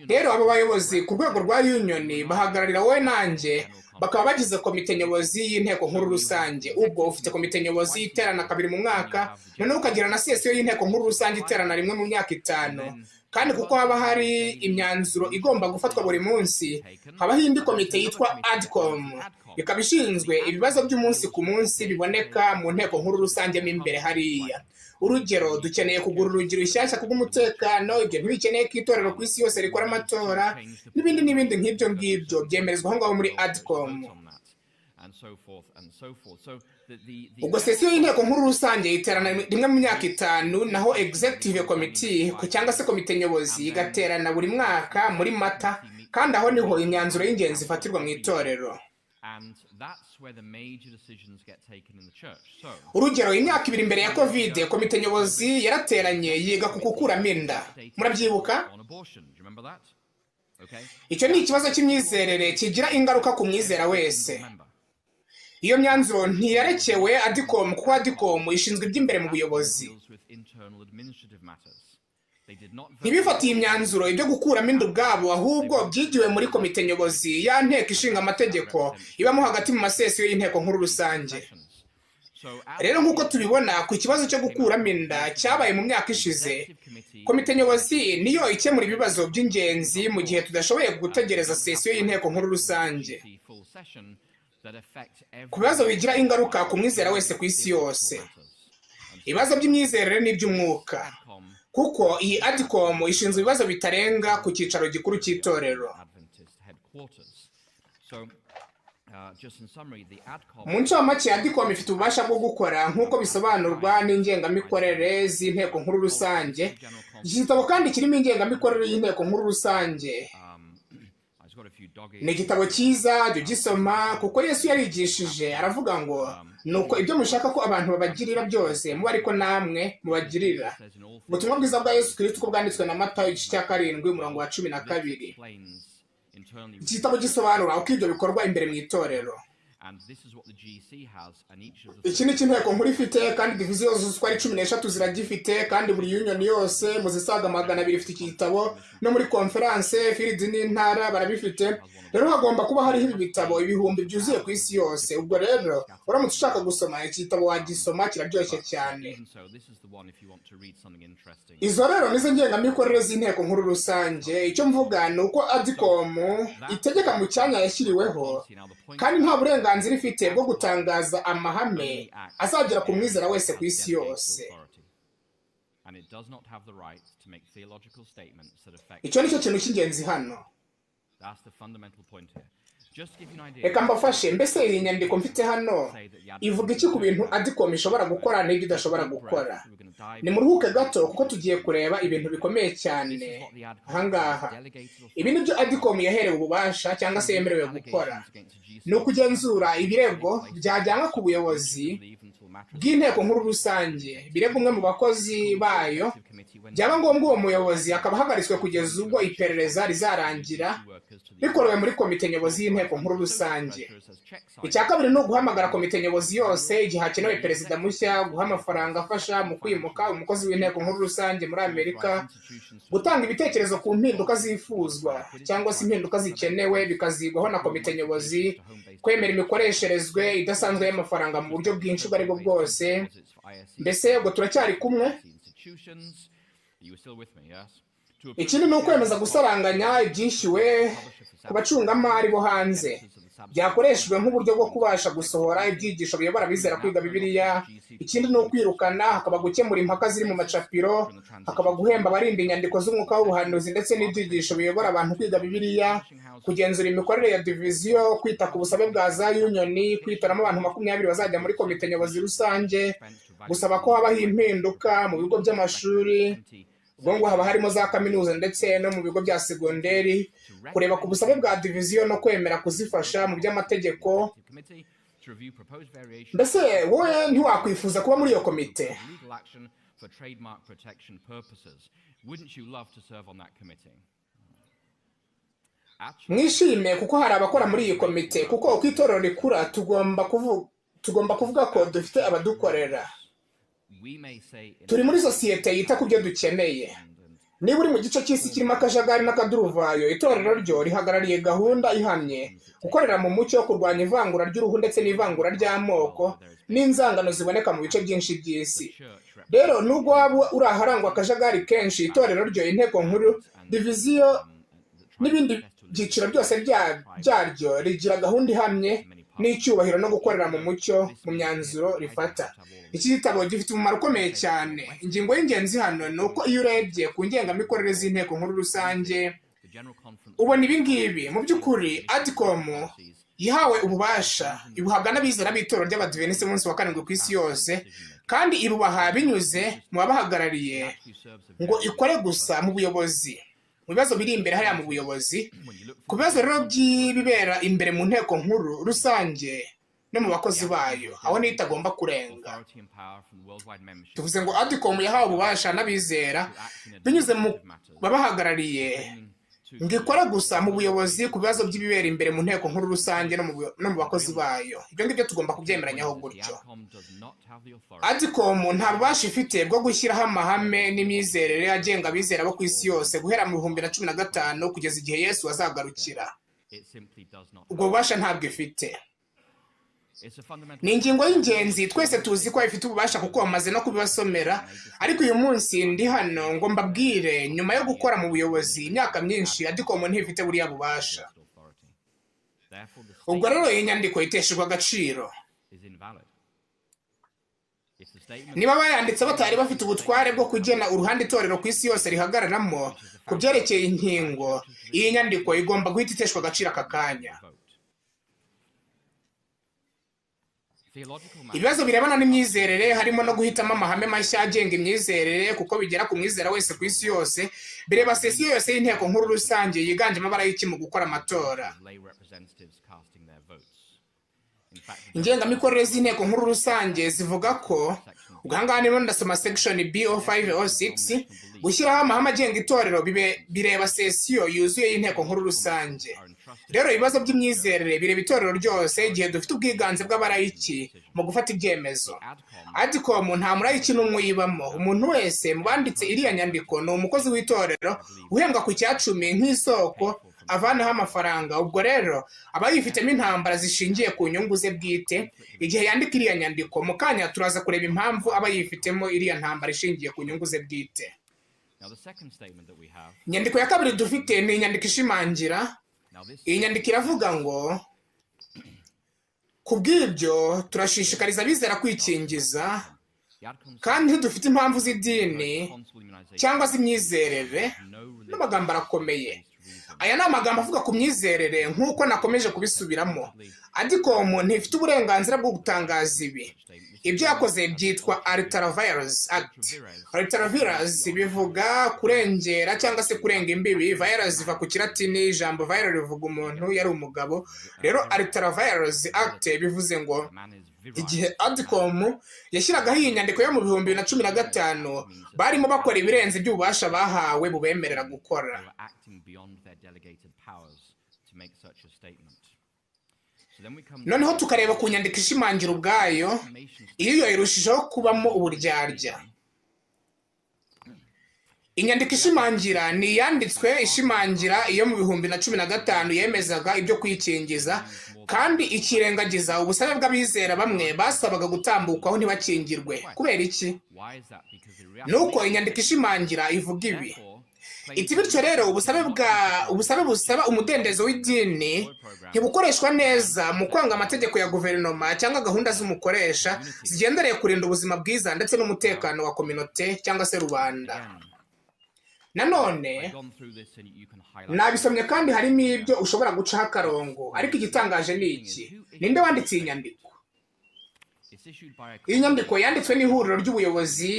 Speaker 1: Rero abo bayobozi ku rwego rwa union bahagararira wowe nanjye, bakaba bagize komite nyobozi y'inteko nkuru rusange. Ubwo ufite komite nyobozi iterana kabiri mu mwaka, noneho ukagira na sesiyo y'inteko nkuru rusange iterana rimwe mu myaka 5. Kandi kuko haba hari imyanzuro igomba gufatwa buri munsi, habaho indi komite yitwa ADCOM, ikaba ishinzwe ibibazo by'umunsi ku munsi biboneka mu nteko nkuru rusange mo imbere hariya. Urugero, dukeneye kugura urugi rushyashya kubw'umutekano, ibyo ntibikeneye ko itorero ku isi yose rikora amatora, n'ibindi n'ibindi nk'ibyo ngibyo byemerezwa aho ngaho muri ADCOM. Ubwo sesiyo y'inteko nkuru rusange iterana rimwe mu myaka 5, naho executive committee cyangwa se komite nyobozi igaterana buri mwaka muri Mata, kandi aho niho imyanzuro y'ingenzi ifatirwa mu itorero. Urugero, imyaka 2 mbere ya Covid, komite nyobozi yarateranye yiga ku gukuramo inda. Murabyibuka? Icyo ni ikibazo cy'imyizerere kigira ingaruka ku mwizera wese. Iyo myanzuro ntiyarekewe ADCOM kuko ADCOM ishinzwe iby'imbere mu buyobozi. Ntibifatiye imyanzuro ibyo gukuramo inda ubwabo, ahubwo byigiwe muri komite nyobozi ya nteko ishinga amategeko ibamo hagati mu masesiyo y'inteko nkuru rusange. Rero nk'uko tubibona ku kibazo cyo gukuramo inda cyabaye mu myaka ishize, komite nyobozi niyo ikemura ibibazo by'ingenzi mu gihe tudashoboye gutegereza sesiyo y'inteko nkuru rusange ku bibazo bigira ingaruka ku mwizera wese ku isi yose. Ibibazo by'imyizerere n'iby'umwuka, kuko iyi ADCOM ishinzwe ibibazo bitarenga ku cyicaro gikuru cy'itorero. Mu ncamake, ADCOM ifite ububasha bwo gukora nk'uko bisobanurwa n'ingengamikorere z'inteko nkuru rusange. Iki gitabo kandi kirimo ingengamikorere y'inteko nkuru rusange. Ni igitabo cyiza, jya ugisoma, kuko Yesu yarigishije aravuga ngo nuko ibyo mushaka ko abantu babagirira byose muba ariko namwe mubagirira. Ubutumwa bwiza bwa Yesu Kristo uko bwanditswe na Matayo igice cya 7 umurongo wa 12. Iki gitabo gisobanura uko ibyo bikorwa imbere mu itorero. Iki ni inteko nkuru ifite, kandi diviziyo zose uko ari 13 ziragifite, kandi buri union yose mu zisaga 200 ifite iki gitabo, no muri konferanse field n'intara barabifite. Rero hagomba kuba hariho ibi bitabo ibihumbi byuzuye ku isi yose. Ubwo rero uramutse ushaka gusoma iki gitabo wagisoma, kiraryoshye cyane. Izo rero nizo ngengamikorere z'inteko nkuru rusange. Icyo mvuga ni uko ADCOM itegeka mu cyanya yashyiriweho, kandi nta burenganzira ifite bwo gutangaza amahame azagera ku mwizera wese ku isi yose. Icyo nicyo kintu cy'ingenzi hano. Reka mbafashe. Mbese iyi nyandiko mfite hano ivuga iki ku bintu ADCOM ishobora gukora n'ibyo idashobora gukora? Nimuruhuke gato kuko tugiye kureba ibintu bikomeye cyane ahangaha. Ibi nibyo ADCOM yaherewe ububasha cyangwa se yemerewe gukora. Ni ukugenzura ibirego byajyanwa ku buyobozi bw'inteko nkuru rusange, birego umwe mu bakozi bayo, byaba ngombwa uwo muyobozi akaba ahagaritswe kugeza ubwo iperereza rizarangira bikorewe muri komite nyobozi y'inteko nkuru rusange. Icya kabiri ni uguhamagara komite nyobozi yose igihe hakenewe perezida mushya, guha amafaranga afasha mu kwimuka umukozi w'inteko nkuru rusange muri Amerika, gutanga ibitekerezo ku mpinduka zifuzwa cyangwa se impinduka zikenewe bikazigwaho na komite nyobozi, kwemera imikoresherezwe idasanzwe y'amafaranga mu buryo bwinshi ubwo aribwo bwose. Mbese ubwo turacyari kumwe? Ikindi ni ukwemeza gusaranganya ibyishyuwe ku bacungamari bo hanze byakoreshejwe nk'uburyo bwo kubasha gusohora ibyigisho biyobora abizera kwiga Bibiliya. Ikindi ni ukwirukana, hakaba gukemura impaka ziri mu macapiro, hakaba guhemba abarinda inyandiko z'umwuka w'ubuhanuzi ndetse n'ibyigisho biyobora abantu kwiga Bibiliya, kugenzura imikorere ya diviziyo, kwita ku busabe bwa za union, kwitoramo abantu 20 bazajya muri komite nyobozi rusange, gusaba ko habaho impinduka mu bigo by'amashuri, ubwo ngo haba harimo za kaminuza ndetse no mu bigo bya segonderi, kureba ku busabe bwa diviziyo no kwemera kuzifasha mu by'amategeko. Mbese wowe ntiwakwifuza kuba muri iyo komite? Mwishime kuko hari abakora muri iyi komite, kuko uko itorero rikura tugomba kuvuga ko dufite abadukorera. Turi muri sosiyete yita ku byo dukeneye. Niba uri mu gice cy'isi kirimo akajagari n'akaduruvayo, itorero ryo rihagarariye gahunda ihamye, gukorera mu mucyo, kurwanya ivangura ry'uruhu ndetse n'ivangura ry'amoko n'inzangano ziboneka mu bice byinshi by'isi. Rero nubwo waba uri aharangwa akajagari kenshi, itorero ryo, inteko nkuru, diviziyo n'ibindi byiciro byose byaryo rigira gahunda ihamye n'icyubahiro no gukorera mu mucyo mu myanzuro rifata. Iki gitabo gifite umumaro ukomeye cyane. Ingingo y'ingenzi hano ni uko iyo urebye ku ngengamikorere z'inteko nkuru rusange, ubona ibi ngibi. Mu by'ukuri ADCOM yahawe ububasha, ibuhabwa n'abizera b'itorero ry'Abadiventisiti b'umunsi wa karindwi ku isi yose, kandi ibubaha binyuze mu babahagarariye ngo ikore gusa mu buyobozi, mu bibazo biri imbere hariya mu buyobozi. Ku bibazo rero by'ibibera imbere mu nteko nkuru rusange no mu bakozi bayo, aho niyo itagomba kurenga. Tuvuze ngo ADCOM yahawe ububasha n'abizera binyuze mu babahagarariye ngo ikore gusa mu buyobozi, ku bibazo by'ibibera imbere mu nteko nkuru rusange no mu bakozi bayo. Ibyo ngibyo tugomba kubyemeranyaho gutyo. ADCOM nta bubasha ifite bwo gushyiraho amahame n'imyizerere agenga abizera bo ku isi yose guhera mu 2015 kugeza igihe Yesu azagarukira. Ubwo bubasha ntabwo ifite. Ni ingingo y'ingenzi. Twese tuzi ko ifite ububasha kuko bamaze no kubibasomera, ariko uyu munsi ndi hano ngo mbabwire, nyuma yo gukora mu buyobozi imyaka myinshi, ADCOM ntifite buriya bubasha. Ubwo rero iyi nyandiko iteshejwe agaciro. Niba bayanditse batari bafite ubutware bwo kugena uruhande itorero ku isi yose rihagararamo ku byerekeye inkingo, iyi nyandiko igomba guhita iteshwa agaciro aka kanya. Ibibazo birebana n'imyizerere, harimo no guhitamo amahame mashya agenga imyizerere, kuko bigera ku mwizera wese ku isi yose, bireba sesiyo yose y'inteko nkuru rusange yiganjemo abalayiki mu gukora amatora. Ingengamikorere z'inteko nkuru rusange zivuga ko, ubwo aha ngaha ndimo ndasoma section B0506, gushyiraho amahame agenga itorero bireba sesiyo yuzuye y'inteko nkuru rusange. Rero ibibazo by'imyizerere bireba itorero ryose igihe dufite ubwiganze bw'abalayiki mu gufata ibyemezo. ADCOM nta mulayiki n'umwe uyibamo. Umuntu wese mu banditse iriya nyandiko ni umukozi w'itorero uhembwa ku 10% nk'isoko avanaho amafaranga. Ubwo rero aba yifitemo intambara zishingiye ku nyungu ze bwite igihe yandika iriya nyandiko. Mu kanya turaza kureba impamvu aba yifitemo iriya ntambara ishingiye ku nyungu ze bwite. Inyandiko ya kabiri dufite ni inyandiko ishimangira. Iyi nyandiko iravuga ngo ku bw'ibyo turashishikariza abizera kwikingiza, kandi ntidufite impamvu z'idini cyangwa z'imyizerere. N'amagambo arakomeye. Aya ni amagambo avuga ku myizerere nk'uko nakomeje kubisubiramo. ADCOM ntifite uburenganzira bwo gutangaza ibi. Ibyo yakoze byitwa Ultra-Vires Act. Ultra-Vires bivuga kurengera cyangwa se kurenga imbibi. Virus iva ku Kilatini, ijambo viral rivuga umuntu yari umugabo. Rero Ultra-Vires Act bivuze ngo igihe ADCOM yashyiragaho iyi nyandiko yo mu 2015, barimo bakora ibirenze iby'ububasha bahawe bubemerera gukora. Noneho tukareba ku nyandiko ishimangira ubwayo, iyo irushijeho kubamo uburyarya. Inyandiko ishimangira ni iyanditswe ishimangira iyo mu 2015 yemezaga ibyo kwikingiza, kandi ikirengagiza ubusabe bw'abizera bamwe basabaga gutambukwaho ntibakingirwe. Kubera iki? Nuko inyandiko ishimangira ivuga ibi iti: bityo rero ubusabe busaba umudendezo w'idini ntibukoreshwa neza mu kwanga amategeko ya guverinoma cyangwa gahunda z'umukoresha zigendereye kurinda ubuzima bwiza ndetse n'umutekano wa kominote cyangwa se rubanda. Nanone nabisomye kandi harimo ibyo ushobora gucaho akarongo, ariko igitangaje ni iki: ninde wanditse iyi nyandiko? Iyi nyandiko yanditswe n'ihuriro ry'ubuyobozi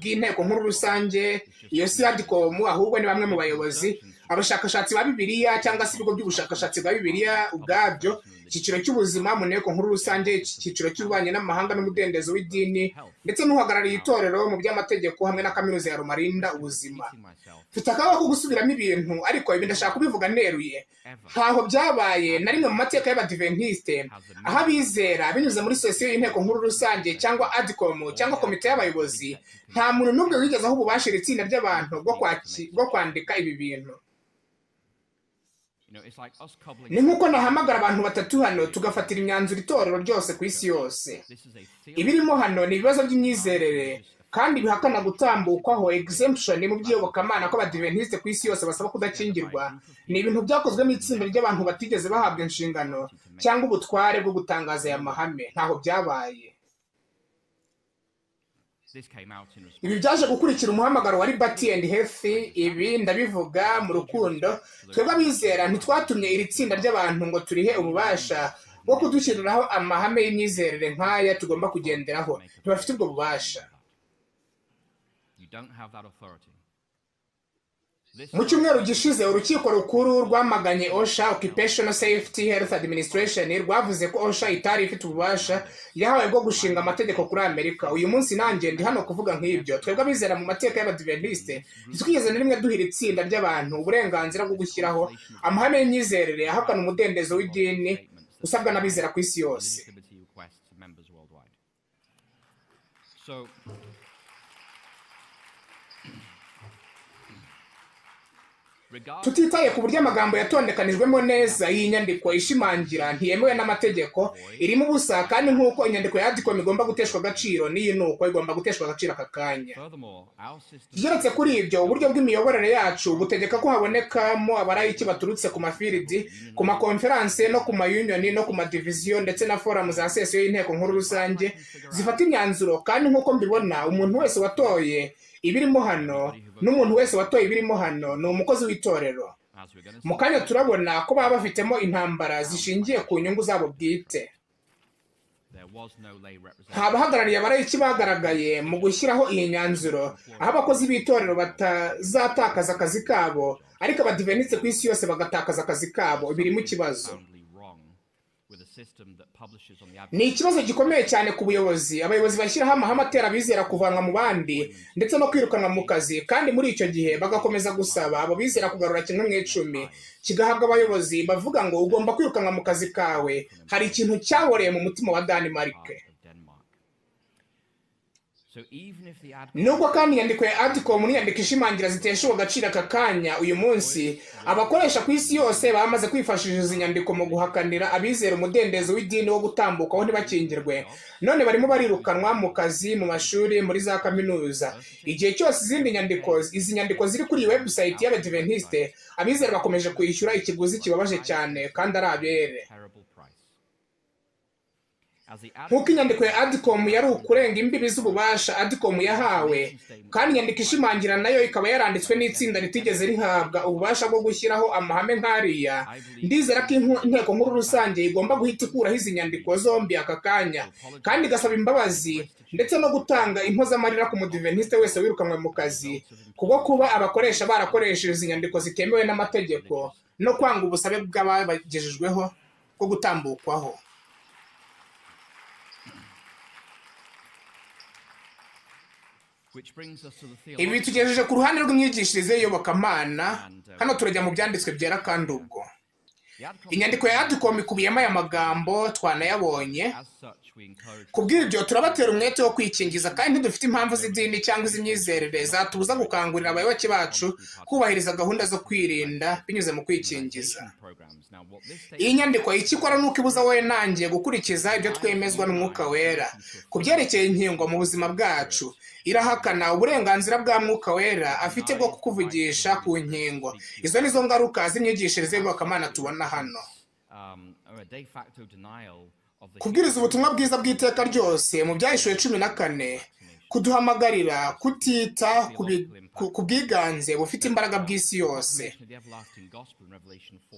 Speaker 1: bw'inteko nkuru rusange. Iyo si ADCOM, ahubwo ni bamwe mu bayobozi, abashakashatsi ba Bibiliya cyangwa se ibigo by'ubushakashatsi bwa Bibiliya ubwabyo Icyiciro cy'ubuzima mu nteko nkuru rusange, icyiciro cy'ububanyi n'amahanga n'umudendezo w'idini, ndetse n'uhagarariye itorero mu by'amategeko hamwe na kaminuza ya Loma Linda ubuzima. Mfite akaga ko gusubiramo ibintu, ariko ibi ndashaka kubivuga neruye. Ntaho byabaye na rimwe mu mateka y'Abadiventisite aho abizera binyuze muri sosiyo y'inteko nkuru rusange cyangwa AdCom cyangwa komite y'abayobozi, nta muntu n'umwe wigeze aho ububasha iri tsinda ry'abantu bwo kwandika ibi bintu. Ni nk'uko nahamagara abantu batatu hano tugafatira imyanzuro itorero ryose ku isi yose. Ibirimo hano ni ibibazo by'imyizerere kandi bihakana gutambukwaho exemption mu by'iyobokamana ko Abadiventisite ku isi yose basaba kudakingirwa. Ni ibintu byakozwe n'itsinda ry'abantu batigeze bahabwa inshingano cyangwa ubutware bwo gutangaza aya mahame. Ntaho byabaye. Ibi byaje gukurikira umuhamagaro wa Liberty and Health. Ibi ndabivuga mu rukundo. Twebwe abizera ntitwatumye iri tsinda ry'abantu ngo turihe ububasha bwo kudushyiriraho amahame y'imyizerere nk'aya tugomba kugenderaho. Ntibafite ubwo bubasha. Mu cyumweru gishize, urukiko rukuru rwamaganye OSHA, Occupational Safety Health Administration, rwavuze ko OSHA itari ifite ububasha yahawe bwo gushinga amategeko kuri Amerika. Uyu munsi nanjye ndi hano kuvuga nk'ibyo. Twebwe abizera mu mateka y'Abadiventisite ntitwigeze na rimwe duhira itsinda ry'abantu uburenganzira bwo gushyiraho amahame y'imyizerere ahakana umudendezo w'idini usabwa n'abizera ku isi yose. Tutitaye ku buryo amagambo yatondekanijwemo neza, iyi nyandiko ishimangira ntiyemewe n'amategeko, irimo ubusa, kandi nk'uko inyandiko ya AdCom igomba guteshwa agaciro, n'iyi ni uko igomba guteshwa agaciro aka kanya. Ikigeretse kuri ibyo, uburyo bw'imiyoborere yacu butegeka ko habonekamo abarayiki baturutse ku mafiridi, ku makonferanse no ku mayunioni no ku madiviziyo ndetse na foramu za sesiyo y'inteko nkuru rusange zifata imyanzuro. Kandi nk'uko mbibona, umuntu wese watoye ibirimo hano n'umuntu wese watoye ibirimo hano ni umukozi w'itorero. Mu kanya turabona ko baba bafitemo intambara zishingiye ku nyungu zabo bwite. Nta bahagarariye abarayiki bagaragaye mu gushyiraho iyi myanzuro, aho abakozi b'itorero batazatakaza akazi kabo, ariko Abadiventisite ku isi yose bagatakaza akazi kabo. Birimo ikibazo. Ni ikibazo gikomeye cyane ku buyobozi. Abayobozi bashyiraho amahame atera abizera kuvanwa mu bandi ndetse no kwirukanwa mu kazi, kandi muri icyo gihe bagakomeza gusaba abo bizera kugarura 1/10 kigahabwa abayobozi bavuga ngo ugomba kwirukanwa mu kazi kawe. Hari ikintu cyaboreye mu mutima wa Denmark. Nubwo kandi inyandiko ya AdCom n'inyandiko ishimangira zitesha agaciro aka kanya uyu munsi, abakoresha ku isi yose bamaze kwifashisha izi nyandiko mu guhakanira abizera umudendezo w'idini wo gutambukaho ntibakingirwe. None barimo barirukanwa mu kazi, mu mashuri, muri za kaminuza. Igihe cyose izi nyandiko ziri kuri iyi website y'Abadiventisite, abizera bakomeje kwishyura ikiguzi kibabaje cyane kandi ari abere. Nk'uko inyandiko ya AdCom yari ukurenga imbibi z'ububasha AdCom yahawe, kandi inyandiko ishimangira nayo ikaba yaranditswe n'itsinda ritigeze rihabwa ububasha bwo gushyiraho amahame nk'ariya, ndizera ko inteko nkuru rusange igomba guhita ikuraho izi nyandiko zombi aka kanya, kandi igasaba imbabazi ndetse no gutanga impozamarira ku mudiventisite wese wirukanwe mu kazi kubwo kuba abakoresha barakoresheje izi nyandiko zitemewe n'amategeko no kwanga ubusabe bw'ababagejejweho bwo gutambukwaho. Ibi bitugejeje ku ruhande rw'imyigishirize y'iyobokamana. Hano turajya mu byanditswe byera. Kandi ubwo inyandiko ya AdCom ikubiyemo aya magambo twanayabonye. Kubw'ibyo turabatera umwete wo kwikingiza, kandi ntidufite impamvu z'idini cyangwa iz'imyizerere zatubuza gukangurira abayoboke bacu kubahiriza gahunda zo kwirinda binyuze mu kwikingiza. Iyi nyandiko icyo ikora ni uko ibuza wowe nanjye gukurikiza ibyo twemezwa n'Umwuka Wera ku byerekeye inkingo mu buzima bwacu. Irahakana uburenganzira bwa Mwuka Wera afite bwo kukuvugisha ku nkingo. Izo nizo ngaruka z'imyigishirize y'iyobokamana tubona hano. Kubwiriza ubutumwa bwiza bw'iteka ryose mu Byahishuwe 14 Kuduhamagarira kutita ku bwiganze bufite imbaraga bw'isi yose.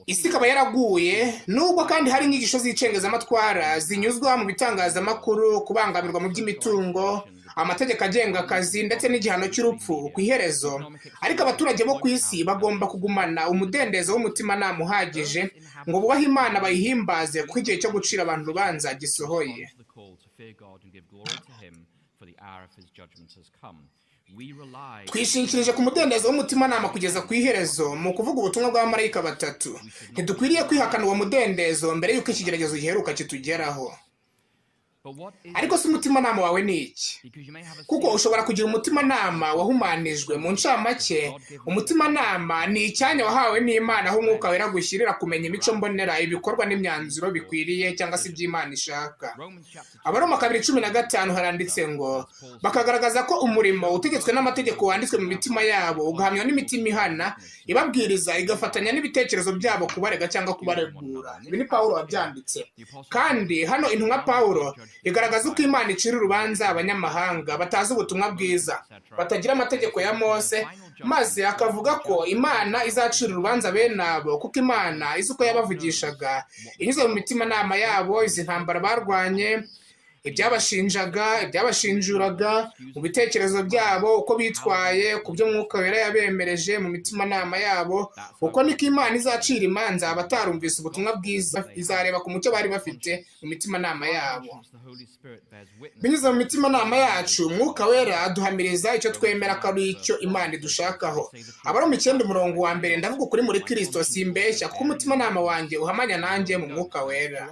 Speaker 1: Isi ikaba yaraguye, nubwo kandi hari inyigisho z'icengezamatwara zinyuzwa mu bitangazamakuru, kubangamirwa mu by'imitungo, amategeko agenga akazi ndetse n'igihano cy'urupfu ku iherezo, ariko abaturage bo ku isi bagomba kugumana umudendezo w'umutimanama uhagije ngo bubahe Imana, bayihimbaze, kuko igihe cyo gucira abantu urubanza gisohoye. Twishingikirije ku mudendezo w'umutimanama kugeza ku iherezo mu kuvuga ubutumwa bw'abamarayika batatu. Ntidukwiriye kwihakana uwo mudendezo mbere y'uko ikigeragezo giheruka kitugeraho. Ariko si umutimanama wawe ni iki? Kuko ushobora kugira umutimanama wahumanijwe. Mu ncamake, umutimanama ni icyanya wahawe n'Imana aho Umwuka Wera gushyirira kumenya imico mbonera, ibikorwa n'imyanzuro bikwiriye cyangwa se iby'Imana ishaka. Abaroma 2:15 haranditse ngo bakagaragaza ko umurimo utegetswe n'amategeko wanditswe mu mitima yabo, ugahamywa n'imitima ihana ibabwiriza, igafatanya n'ibitekerezo byabo kubarega cyangwa kubaregura. Ibi ni Pawulo wabyanditse. Kandi hano intumwa Pawulo igaragaza uko Imana icira urubanza abanyamahanga batazi ubutumwa bwiza, batagira amategeko ya Mose, maze akavuga ko Imana izacira urubanza bene abo, kuko Imana izi uko yabavugishaga inyuze mu mitimanama yabo, izi ntambara barwanye, ibyabashinjaga, ibyabashinjuraga mu bitekerezo byabo, uko bitwaye ku byo Mwuka Wera yabemereje mu mitimanama yabo. Uko niko Imana izacira imanza abatarumvise ubutumwa bwiza, izareba ku mucyo bari bafite mu mitimanama yabo. Binyuze mu mitimanama yacu, Mwuka Wera aduhamiriza icyo twemera ko ari icyo Imana idushakaho. Abaroma 9:1, ndavuga ukuri muri Kristo, simbeshya, kuko umutimanama wanjye uhamanya nanjye mu Mwuka Wera.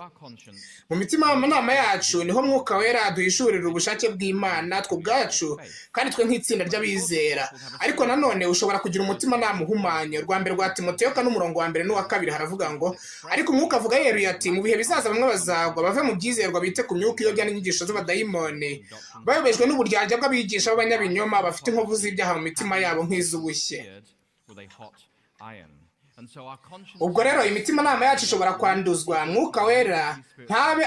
Speaker 1: Mu mitimanama yacu niho Mwuka Wera aduhishurira ubushake bw'Imana twe ubwacu kandi twe nk'itsinda ry'abizera. Ariko nanone ushobora kugira umutimanama uhumanye. Urwa mbere rwa Timoteyo 4:1 n'uwa 2 haravuga ngo: "Ariko Umwuka avuga yeruye ati mu bihe bizaza bamwe bazagwa bave mu byizerwa, bite ku myuka iyobya n'inyigisho z'abadayimoni, bayobejwe n'uburyarya bw'abigisha b'abanyabinyoma, bafite inkovu z'ibyaha mu mitima yabo nk'iz'ubushye." Ubwo rero imitimanama yacu ishobora kwanduzwa, Mwuka Wera ntabe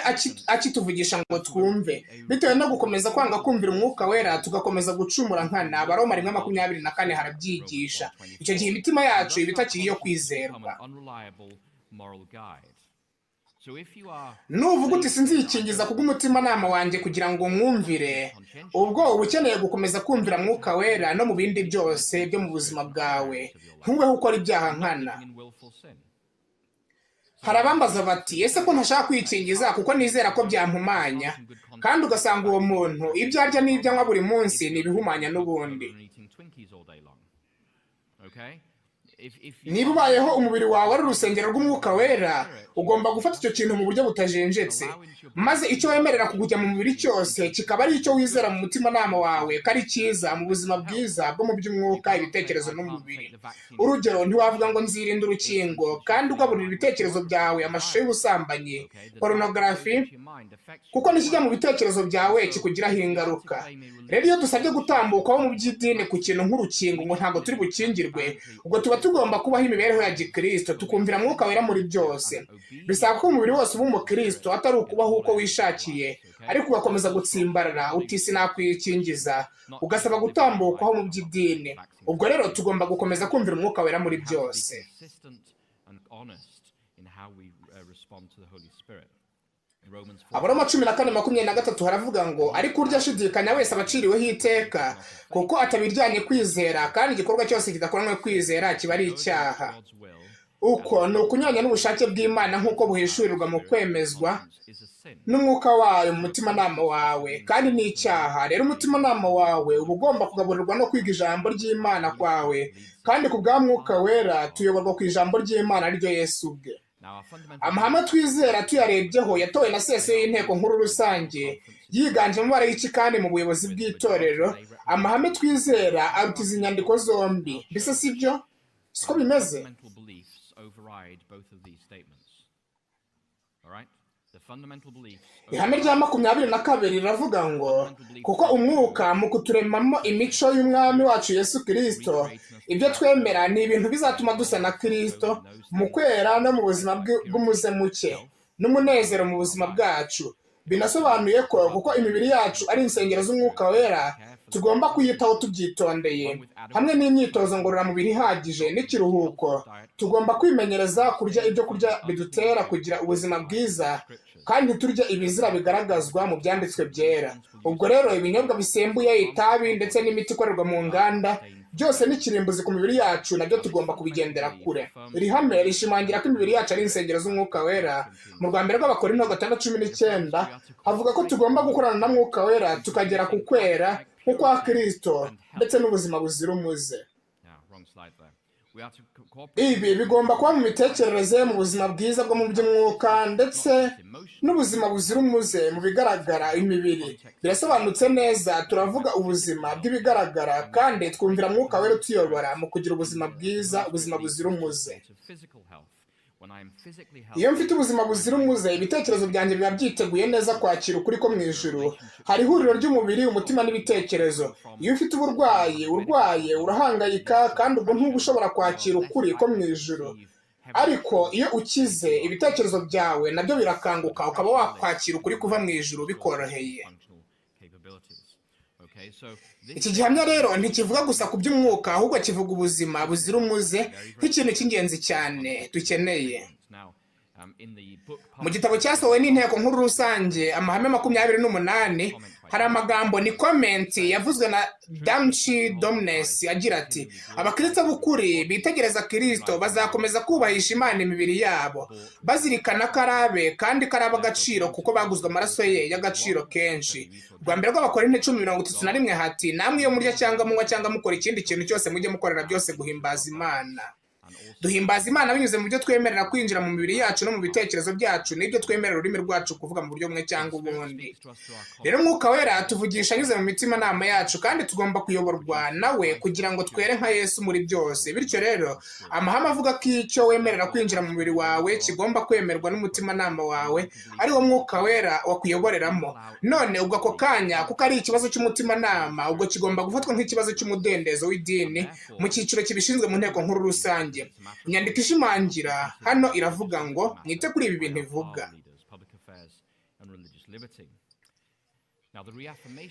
Speaker 1: akituvugisha ngo twumve, bitewe no gukomeza kwanga kumvira Umwuka Wera, tugakomeza gucumura nkana. Abaroma 1:24 harabyigisha. Icyo gihe imitima yacu iba itakiri iyo kwizerwa. Nuvuga uti sinzikingiza kubw'umutimanama wanjye kugira ngo mwumvire, ubwo uba ukeneye gukomeza kumvira Mwuka Wera no mu bindi byose byo mu buzima bwawe, ntubeho ukora ibyaha nkana. Hari abambaza bati: "Ese ko ntashaka kwikingiza kuko nizera ko byampumanya?" Kandi ugasanga uwo muntu ibyo arya n'ibyo anywa buri munsi ni ibihumanya n'ubundi. Niba ubayeho umubiri wawe ari urusengero rw'Umwuka Wera, ugomba gufata icyo kintu mu buryo butajenjetse, maze icyo wemerera kujya mu mubiri cyose kikaba ari icyo wizera mu mutimanama wawe ko ari cyiza mu buzima bwiza bwo mu by'umwuka, ibitekerezo n'umubiri. Urugero, ntiwavuga ngo nzirinda urukingo kandi ugaburira ibitekerezo byawe amashusho y'ubusambanyi, porunogarafi, kuko nikijya mu bitekerezo byawe kikugiraho ingaruka. Rero iyo dusabye gutambukaho mu by'idini ku kintu nk'urukingo ngo ntabwo turi bukingirwe, ubwo tuba tugomba kubaho imibereho ya gikristo, tukumvira Mwuka Wera muri byose. Bisaba ko umubiri wose uba umukristo, atari ukubaho uko wishakiye, ariko ugakomeza gutsimbarara uti sinakwikingiza, ugasaba gutambukwaho mu by'idini. Ubwo rero tugomba gukomeza kumvira Umwuka Wera muri byose. Abaroma 14:23 haravuga ngo: "Ariko urya ashidikanya wese aba aciriweho iteka, kuko atabiryanye kwizera, kandi igikorwa cyose kidakoranwe kwizera kiba ari icyaha." Uko ni ukunyuranya n'ubushake bw'Imana nk'uko buhishurirwa mu kwemezwa n'Umwuka wayo mu mutimanama wawe, kandi ni icyaha. Rero umutimanama wawe uba ugomba kugaburirwa no kwiga ijambo ry'Imana kwawe, kandi ku bwa Mwuka Wera tuyoborwa ku ijambo ry'Imana ariryo Yesu ubwe. Amahame twizera tuyarebyeho yatowe na sesiyo y'inteko nkuru rusange yiganjemo abalayiki kandi mu buyobozi bw'itorero. Amahame twizera aruta izi nyandiko zombi. Mbese si byo? Siko bimeze? Ihame rya 22 riravuga ngo: "Kuko Umwuka mu kuturemamo imico y'Umwami wacu Yesu Kristo, ibyo twemera ni ibintu bizatuma dusa na Kristo mu kwera no mu buzima bw'umuze muke n'umunezero mu buzima bwacu." Binasobanuye ko kuko imibiri yacu ari insengero z'Umwuka Wera, Tugomba kuyitaho tubyitondeye, hamwe n'imyitozo ngororamubiri ihagije n'ikiruhuko. Tugomba kwimenyereza kurya ibyo kurya bidutera kugira ubuzima bwiza, kandi ntiturye ibizira bigaragazwa mu byanditswe byera. Ubwo rero ibinyobwa bisembuye, itabi ndetse n'imiti ikorerwa mu nganda byose ni kirimbuzi ku mibiri yacu, nabyo tugomba kubigendera kure. Iri hame rishimangira ko imibiri yacu ari insengero z'Umwuka Wera. Mu rwa mbere rw'Abakorinto 6:19 havuga ko tugomba gukorana na Mwuka Wera tukagera ku kwera nk'ukwa Kristo ndetse n'ubuzima buzira umuze. Ibi bigomba kuba mu mitekerereze, mu buzima bwiza bwo mu by'umwuka ndetse n'ubuzima buzira umuze mu bigaragara imibiri. Birasobanutse neza, turavuga ubuzima bw'ibigaragara kandi twumvira Mwuka Wera utuyobora mu kugira ubuzima bwiza, ubuzima buzira umuze. Iyo mfite ubuzima buzira umuze, ibitekerezo byanjye biba byiteguye neza kwakira ukuri ko mu ijuru. Hari ihuriro ry'umubiri, umutima n'ibitekerezo. Iyo ufite uburwayi, urwaye, urahangayika, kandi ubwo ntuba ushobora kwakira ukuri ko mu ijuru. Ariko iyo ukize, ibitekerezo byawe nabyo birakanguka, ukaba wakwakira ukuri kuva mu ijuru bikoroheye. Iki gihamya rero ntikivuga gusa ku by'umwuka, ahubwo kivuga ubuzima buzira umuze nk'ikintu cy'ingenzi cyane dukeneye. Mu gitabo cyasohowe n'Inteko Nkuru Rusange, amahame 28, hari amagambo ni comment yavuzwe na Damchi Domnes agira ati: "Abakristo b'ukuri bitegereza Kristo bazakomeza kubahisha Imana imibiri yabo, bazirikana ko ari abe kandi ko ari ab'agaciro kuko baguzwe amaraso ye y'agaciro kenshi." Rwa mbere rw'Abakorinto 10:31 hati: "Namwe iyo murya cyangwa munywa cyangwa mukora ikindi kintu cyose, mujye mukorera byose guhimbaza Imana." Duhimbaza Imana binyuze mu byo twemerera kwinjira mu mibiri yacu no mu bitekerezo byacu, n'ibyo twemerera ururimi rwacu kuvuga mu buryo bumwe cyangwa ubundi. Rero Umwuka Wera tuvugisha anyuze mu mitimanama yacu, kandi tugomba kuyoborwa nawe kugira ngo twere nka Yesu muri byose. Bityo rero amahame avuga ko icyo wemerera kwinjira mu mubiri wawe kigomba kwemerwa n'umutimanama wawe, ari wo Mwuka Wera wakuyoboreramo. None ubwo ako kanya, kuko ari ikibazo cy'umutimanama, ubwo kigomba gufatwa nk'ikibazo cy'umudendezo w'idini mu cyiciro kibishinzwe mu Nteko Nkuru Rusange. Inyandiko ishimangira hano iravuga ngo mwite kuri ibi bintu ivuga.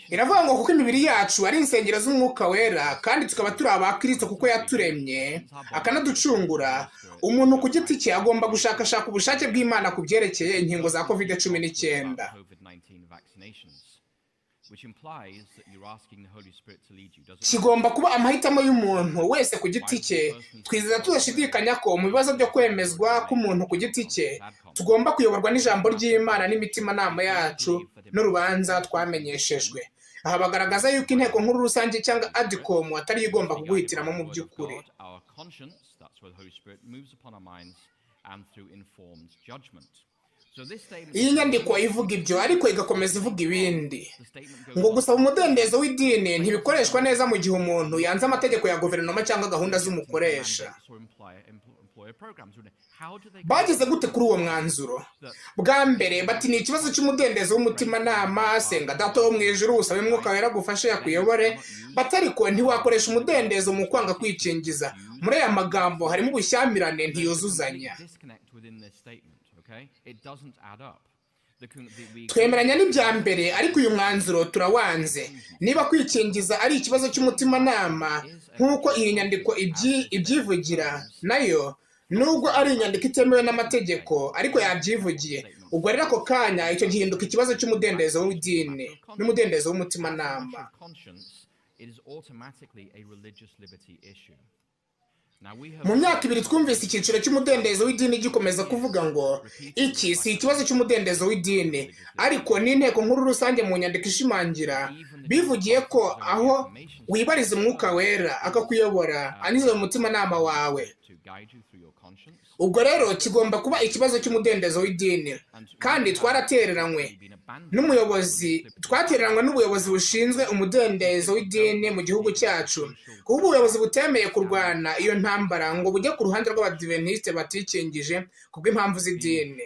Speaker 1: Iravuga ngo kuko imibiri yacu ari insengero z'Umwuka Wera, kandi tukaba turi aba Kristo kuko yaturemye akanaducungura, umuntu ku giti cye agomba gushakashaka ubushake bw'Imana ku byerekeye inkingo za COVID-19. Kigomba kuba amahitamo y'umuntu wese ku giti cye. Twizeza tudashidikanya ko mu bibazo byo kwemezwa k'umuntu ku giti cye tugomba kuyoborwa n'ijambo ry'Imana n'imitimanama yacu n'urubanza twamenyeshejwe. Aha bagaragaza yuko Inteko Nkuru Rusange cyangwa ADCOM atari igomba kuguhitiramo mu by'ukuri. Iyi nyandiko ivuga ibyo, ariko igakomeza ivuga ibindi. Ngo gusaba umudendezo w'idini ntibikoreshwa neza mu gihe umuntu yanze amategeko ya guverinoma cyangwa gahunda z'umukoresha. Bageze gute kuri uwo mwanzuro? Bwa mbere bati ni ikibazo cy'umudendezo w'umutimanama, senga Data wo mu ijuru, usabe Mwuka Wera agufashe akuyobore. Bati ariko ntiwakoresha umudendezo mu kwanga kwikingiza. Muri aya magambo harimo ubushyamirane, ntiyuzuzanya. Twemeranya n'ibya mbere, ariko uyu mwanzuro turawanze. Niba kwikingiza ari ikibazo cy'umutimanama nk'uko iyi nyandiko ibyivugira nayo, nubwo ari inyandiko itemewe n'amategeko ariko yabyivugiye, ubwo rero ako kanya icyo gihinduka ikibazo cy'umudendezo w'idini n'umudendezo w'umutimanama. Mu myaka ibiri twumvise icyiciro cy'umudendezo w'idini gikomeza kuvuga ngo iki si ikibazo cy'umudendezo w'idini, ariko n'Inteko Nkuru Rusange mu nyandiko ishimangira bivugiye ko aho wibariza Umwuka Wera akakuyobora anyuze mu mutimanama wawe, ubwo rero kigomba kuba ikibazo cy'umudendezo w'idini. Kandi twaratereranywe n'umuyobozi, twatereranywe n'ubuyobozi bushinzwe umudendezo w'idini mu gihugu cyacu, kuko ubuyobozi butemeye kurwana iyo ntambara ngo bujye ku ruhande rw'Abadiventisite batikingije kubw'impamvu z'idini.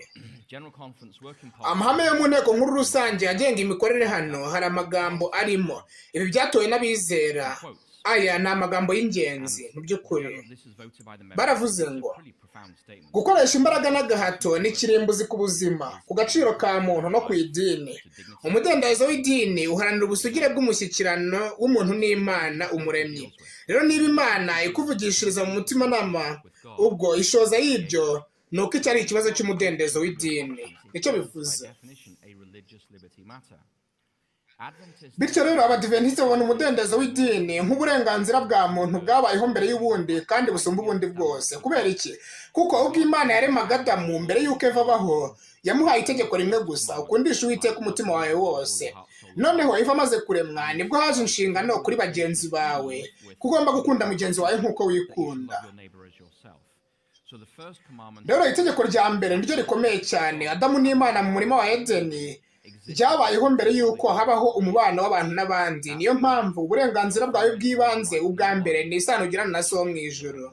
Speaker 1: Amahame yo mu Nteko Nkuru Rusange agenga imikorere, hano hari amagambo arimo ibi byatowe n'abizera. Aya ni amagambo y'ingenzi mu by'ukuri. Baravuze ngo gukoresha imbaraga n'agahato ni kirimbuzi ku buzima, ku gaciro ka muntu no ku idini. Umudendezo w'idini uharanira ubusugire bw'umushyikirano w'umuntu n'Imana umuremyi. Rero niba Imana ikuvugishiriza mu mutimanama, ubwo ishoza y'ibyo ni uko icyo ari ikibazo cy'umudendezo w'idini. Nicyo bivuze. Bityo rero Abadiventisiti babona umudendezo w'idini nk'uburenganzira bwa muntu bwabayeho mbere y'ubundi kandi busumba ubundi bwose. Kubera iki? Kuko ubwo Imana yaremaga Adamu mbere y'uko Eva abaho, yamuhaye itegeko rimwe gusa: ukundisha Uwiteka umutima wawe wose. Noneho Eva amaze kuremwa, nibwo haje inshingano kuri bagenzi bawe, ko ugomba gukunda mugenzi wawe nk'uko wikunda. Rero itegeko rya mbere niryo rikomeye cyane. Adamu n'Imana mu murima wa Edeni ryabayeho mbere y'uko habaho umubano w'abantu n'abandi. Niyo mpamvu uburenganzira bwawe bw'ibanze ubwa mbere ni isano ugirana na So wo mu ijuru.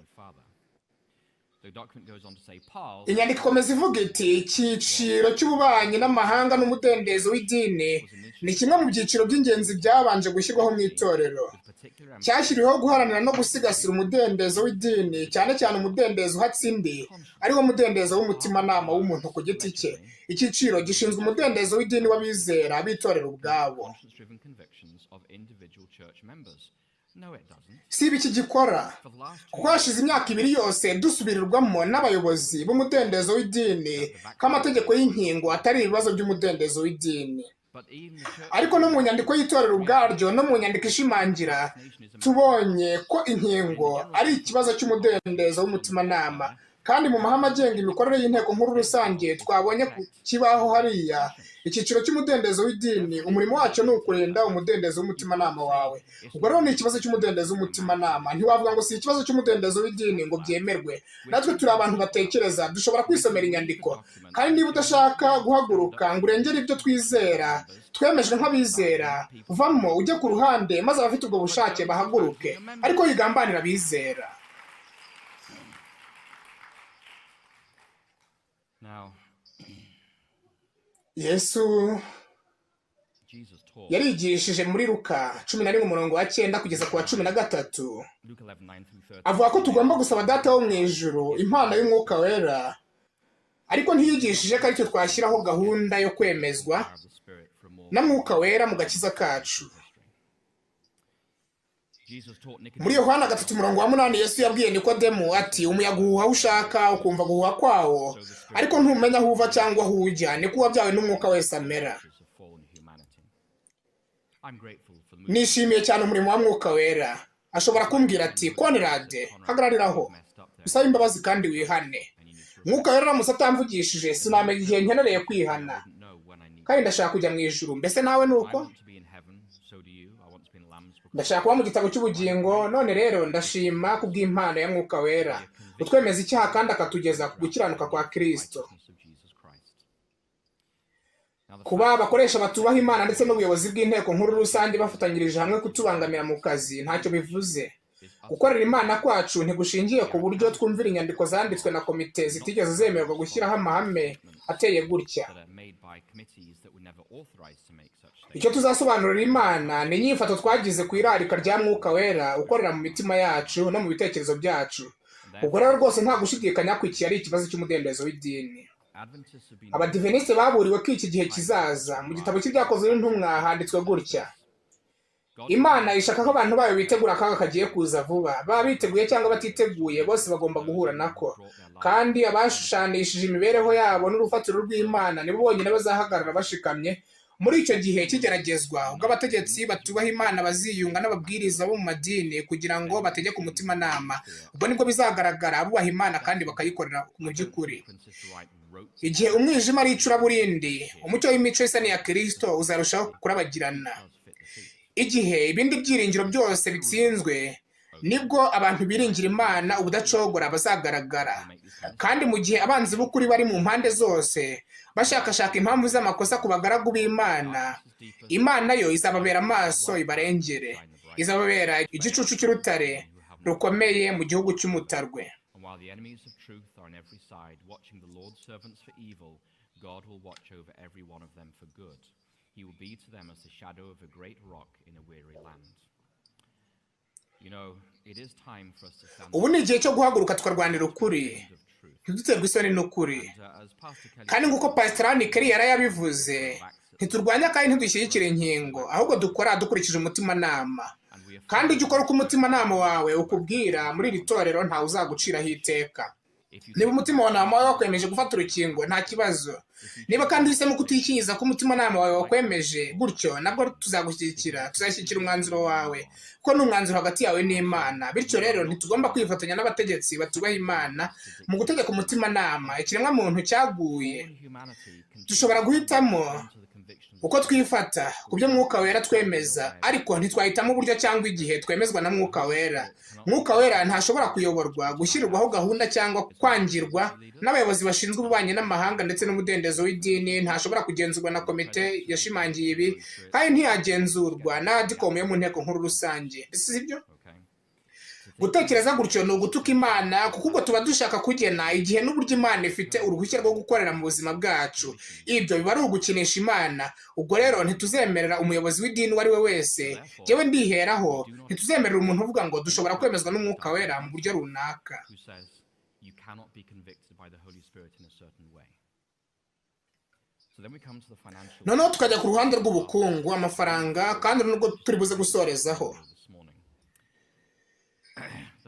Speaker 1: Inyandiko ikomeza ivuga iti icyiciro cy'ububanyi n'amahanga n'umudendezo w'idini ni kimwe mu byiciro by'ingenzi byabanje gushyirwaho mu itorero. Cyashyiriweho guharanira no gusigasira umudendezo w'idini, cyane cyane umudendezo uhatse indi, ariwo mudendezo w'umutimanama w'umuntu ku giti cye. Icyiciro gishinzwe umudendezo w'idini w'abizera b'itorero ubwabo. Si ibi kigikora, kuko hashize imyaka 2 yose dusubirirwamo n'abayobozi b'umudendezo w'idini ko amategeko y'inkingo atari ibibazo by'umudendezo w'idini. Ariko no mu nyandiko y'itorero ubwaryo no mu nyandiko ishimangira, tubonye ko inkingo ari ikibazo cy'umudendezo w'umutimanama. Kandi mu mahame agenga imikorere y'inteko nkuru rusange twabonye ku kibaho hariya, icyiciro cy'umudendezo w'idini, umurimo wacyo ni ukurinda umudendezo w'umutimanama wawe. Ubwo rero ni ikibazo cy'umudendezo w'umutimanama. Ntiwavuga ngo si ikibazo cy'umudendezo w'idini ngo byemerwe. Natwe turi abantu batekereza, dushobora kwisomera inyandiko. Kandi niba udashaka guhaguruka ngo urengere ibyo twizera, twemejwe nk'abizera, vamo ujye ku ruhande maze abafite ubwo bushake bahaguruke, ariko wigambanira abizera. Yesu yarigishije muri Luka 11 umurongo wa 9 kugeza ku wa 13, avuga ko tugomba gusaba Data wo mu ijuru impano y'Umwuka Wera, ariko ntiyigishije ko aricyo twashyiraho gahunda yo kwemezwa na Mwuka Wera mu gakiza kacu. Muri Yohana 3 umurongo wa 8 Yesu yabwiye Nikodemu ati umuyaga uhuha aho ushaka ukumva guhuha kwawo, ariko ntumenya aho uva cyangwa aho ujya, niko uwabyawe n'Umwuka wese amera. Nishimiye cyane umurimo wa Mwuka Wera. Ashobora kumbwira ati Konrad, hagarariraho, usabe imbabazi kandi wihane. Mwuka Wera aramutse atamvugishije sinamenya igihe nkenereye kwihana, kandi ndashaka kujya mu ijuru. Mbese nawe ni uko? Ndashaka kuba mu gitabo cy'ubugingo. None rero ndashima kubw'impano ya Mwuka Wera utwemeza icyaha kandi akatugeza ku gukiranuka kwa Kristo. Kuba abakoresha batubaha Imana ndetse n'ubuyobozi bw'inteko nkuru rusange bafatanyirije hamwe kutubangamira mu kazi ntacyo bivuze. Gukorera Imana kwacu ntigushingiye ku buryo twumvira inyandiko zanditswe na komite zitigeze zemerwa gushyiraho amahame ateye gutya. Icyo tuzasobanurira Imana ni inyifato twagize ku irarika rya Mwuka Wera ukorera mu mitima yacu no mu bitekerezo byacu. Ubwo rero rwose nta gushidikanya ko iki ari ikibazo cy'umudendezo w'idini. Abadiventisiti baburiwe ko iki gihe kizaza. Mu gitabo cy'Ibyakozwe n'Intumwa handitswe gutya: Imana ishaka ko abantu bayo bitegura akaga kagiye kuza vuba. Baba biteguye cyangwa batiteguye, bose bagomba guhura nako. Kandi abashushanishije imibereho yabo n'urufatiro rw'Imana nibo bonyine bazahagarara bashikamye muri icyo gihe kigeragezwa, ubwo abategetsi batubaha Imana baziyunga n'ababwiriza bo mu madini kugira ngo bategeke umutimanama. Ubwo nibwo bizagaragara abubaha Imana kandi bakayikorera mu by'ukuri. Igihe umwijima ari icuraburindi, umucyo w'imico isa n'iya Kristo uzarushaho kurabagirana. Igihe ibindi byiringiro byose bitsinzwe, nibwo abantu biringira Imana ubudacogora bazagaragara. Kandi mu gihe abanzi b'ukuri bari mu mpande zose bashakashaka impamvu z'amakosa ku bagaragu b'Imana, Imana yo izababera amaso ibarengere, izababera igicucu cy'urutare rukomeye mu gihugu cy'umutarwe.
Speaker 2: He will be to them as the shadow of a great rock in a weary land.
Speaker 1: Ubu ni igihe cyo guhaguruka tukarwanira ukuri, ntiduterwe isoni n'ukuri. Kandi nk'uko Pastor Kelly yari yabivuze, ntiturwanya kandi ntidushyigikire inkingo, ahubwo dukora dukurikije umutimanama. Kandi ujye ukora uko umutimanama wawe ukubwira. Muri iri torero ntawe uzaguciraho iteka. Niba umutima wawe wakwemeje gufata urukingo, nta kibazo. Niba kandi uhisemo kutikingiza ko umutimanama wawe wakwemeje gutyo, nabwo tuzagushyigikira, tuzashyigikira umwanzuro wawe, kuko ni umwanzuro hagati yawe n'Imana. Bityo rero ntitugomba kwifatanya n'abategetsi batubaha Imana mu gutegeka umutimanama. Ikiremwamuntu cyaguye, dushobora guhitamo uko twifata ku byo Mwuka Wera twemeza, ariko ntitwahitamo uburyo cyangwa igihe twemezwa na Mwuka Wera. Mwuka Wera ntashobora kuyoborwa, gushyirwaho gahunda cyangwa kwangirwa n'abayobozi bashinzwe ububanyi n'amahanga ndetse n'umudendezo w'idini. Ntashobora kugenzurwa na komite yashimangiye ibi, kandi ntiyagenzurwa na AdCom yo mu nteko nkuru rusange. Ese si byo? Gutekereza gutyo ni ugutuka Imana, kuko ubwo tuba dushaka kugena igihe n'uburyo Imana ifite uruhushya rwo gukorera mu buzima bwacu. Ibyo biba ari ugukinisha Imana. Ubwo rero ntituzemerera umuyobozi w'idini uwo ari we wese, njyewe ndiheraho, ntituzemerera umuntu uvuga ngo dushobora kwemezwa n'Umwuka Wera mu buryo runaka.
Speaker 2: Who says you cannot be convicted by the Holy Spirit in a certain way. So then we come to the financial
Speaker 1: Noneho tukajya ku ruhande rw'ubukungu, amafaranga, kandi nubwo turi buze gusorezaho.
Speaker 2: this morning.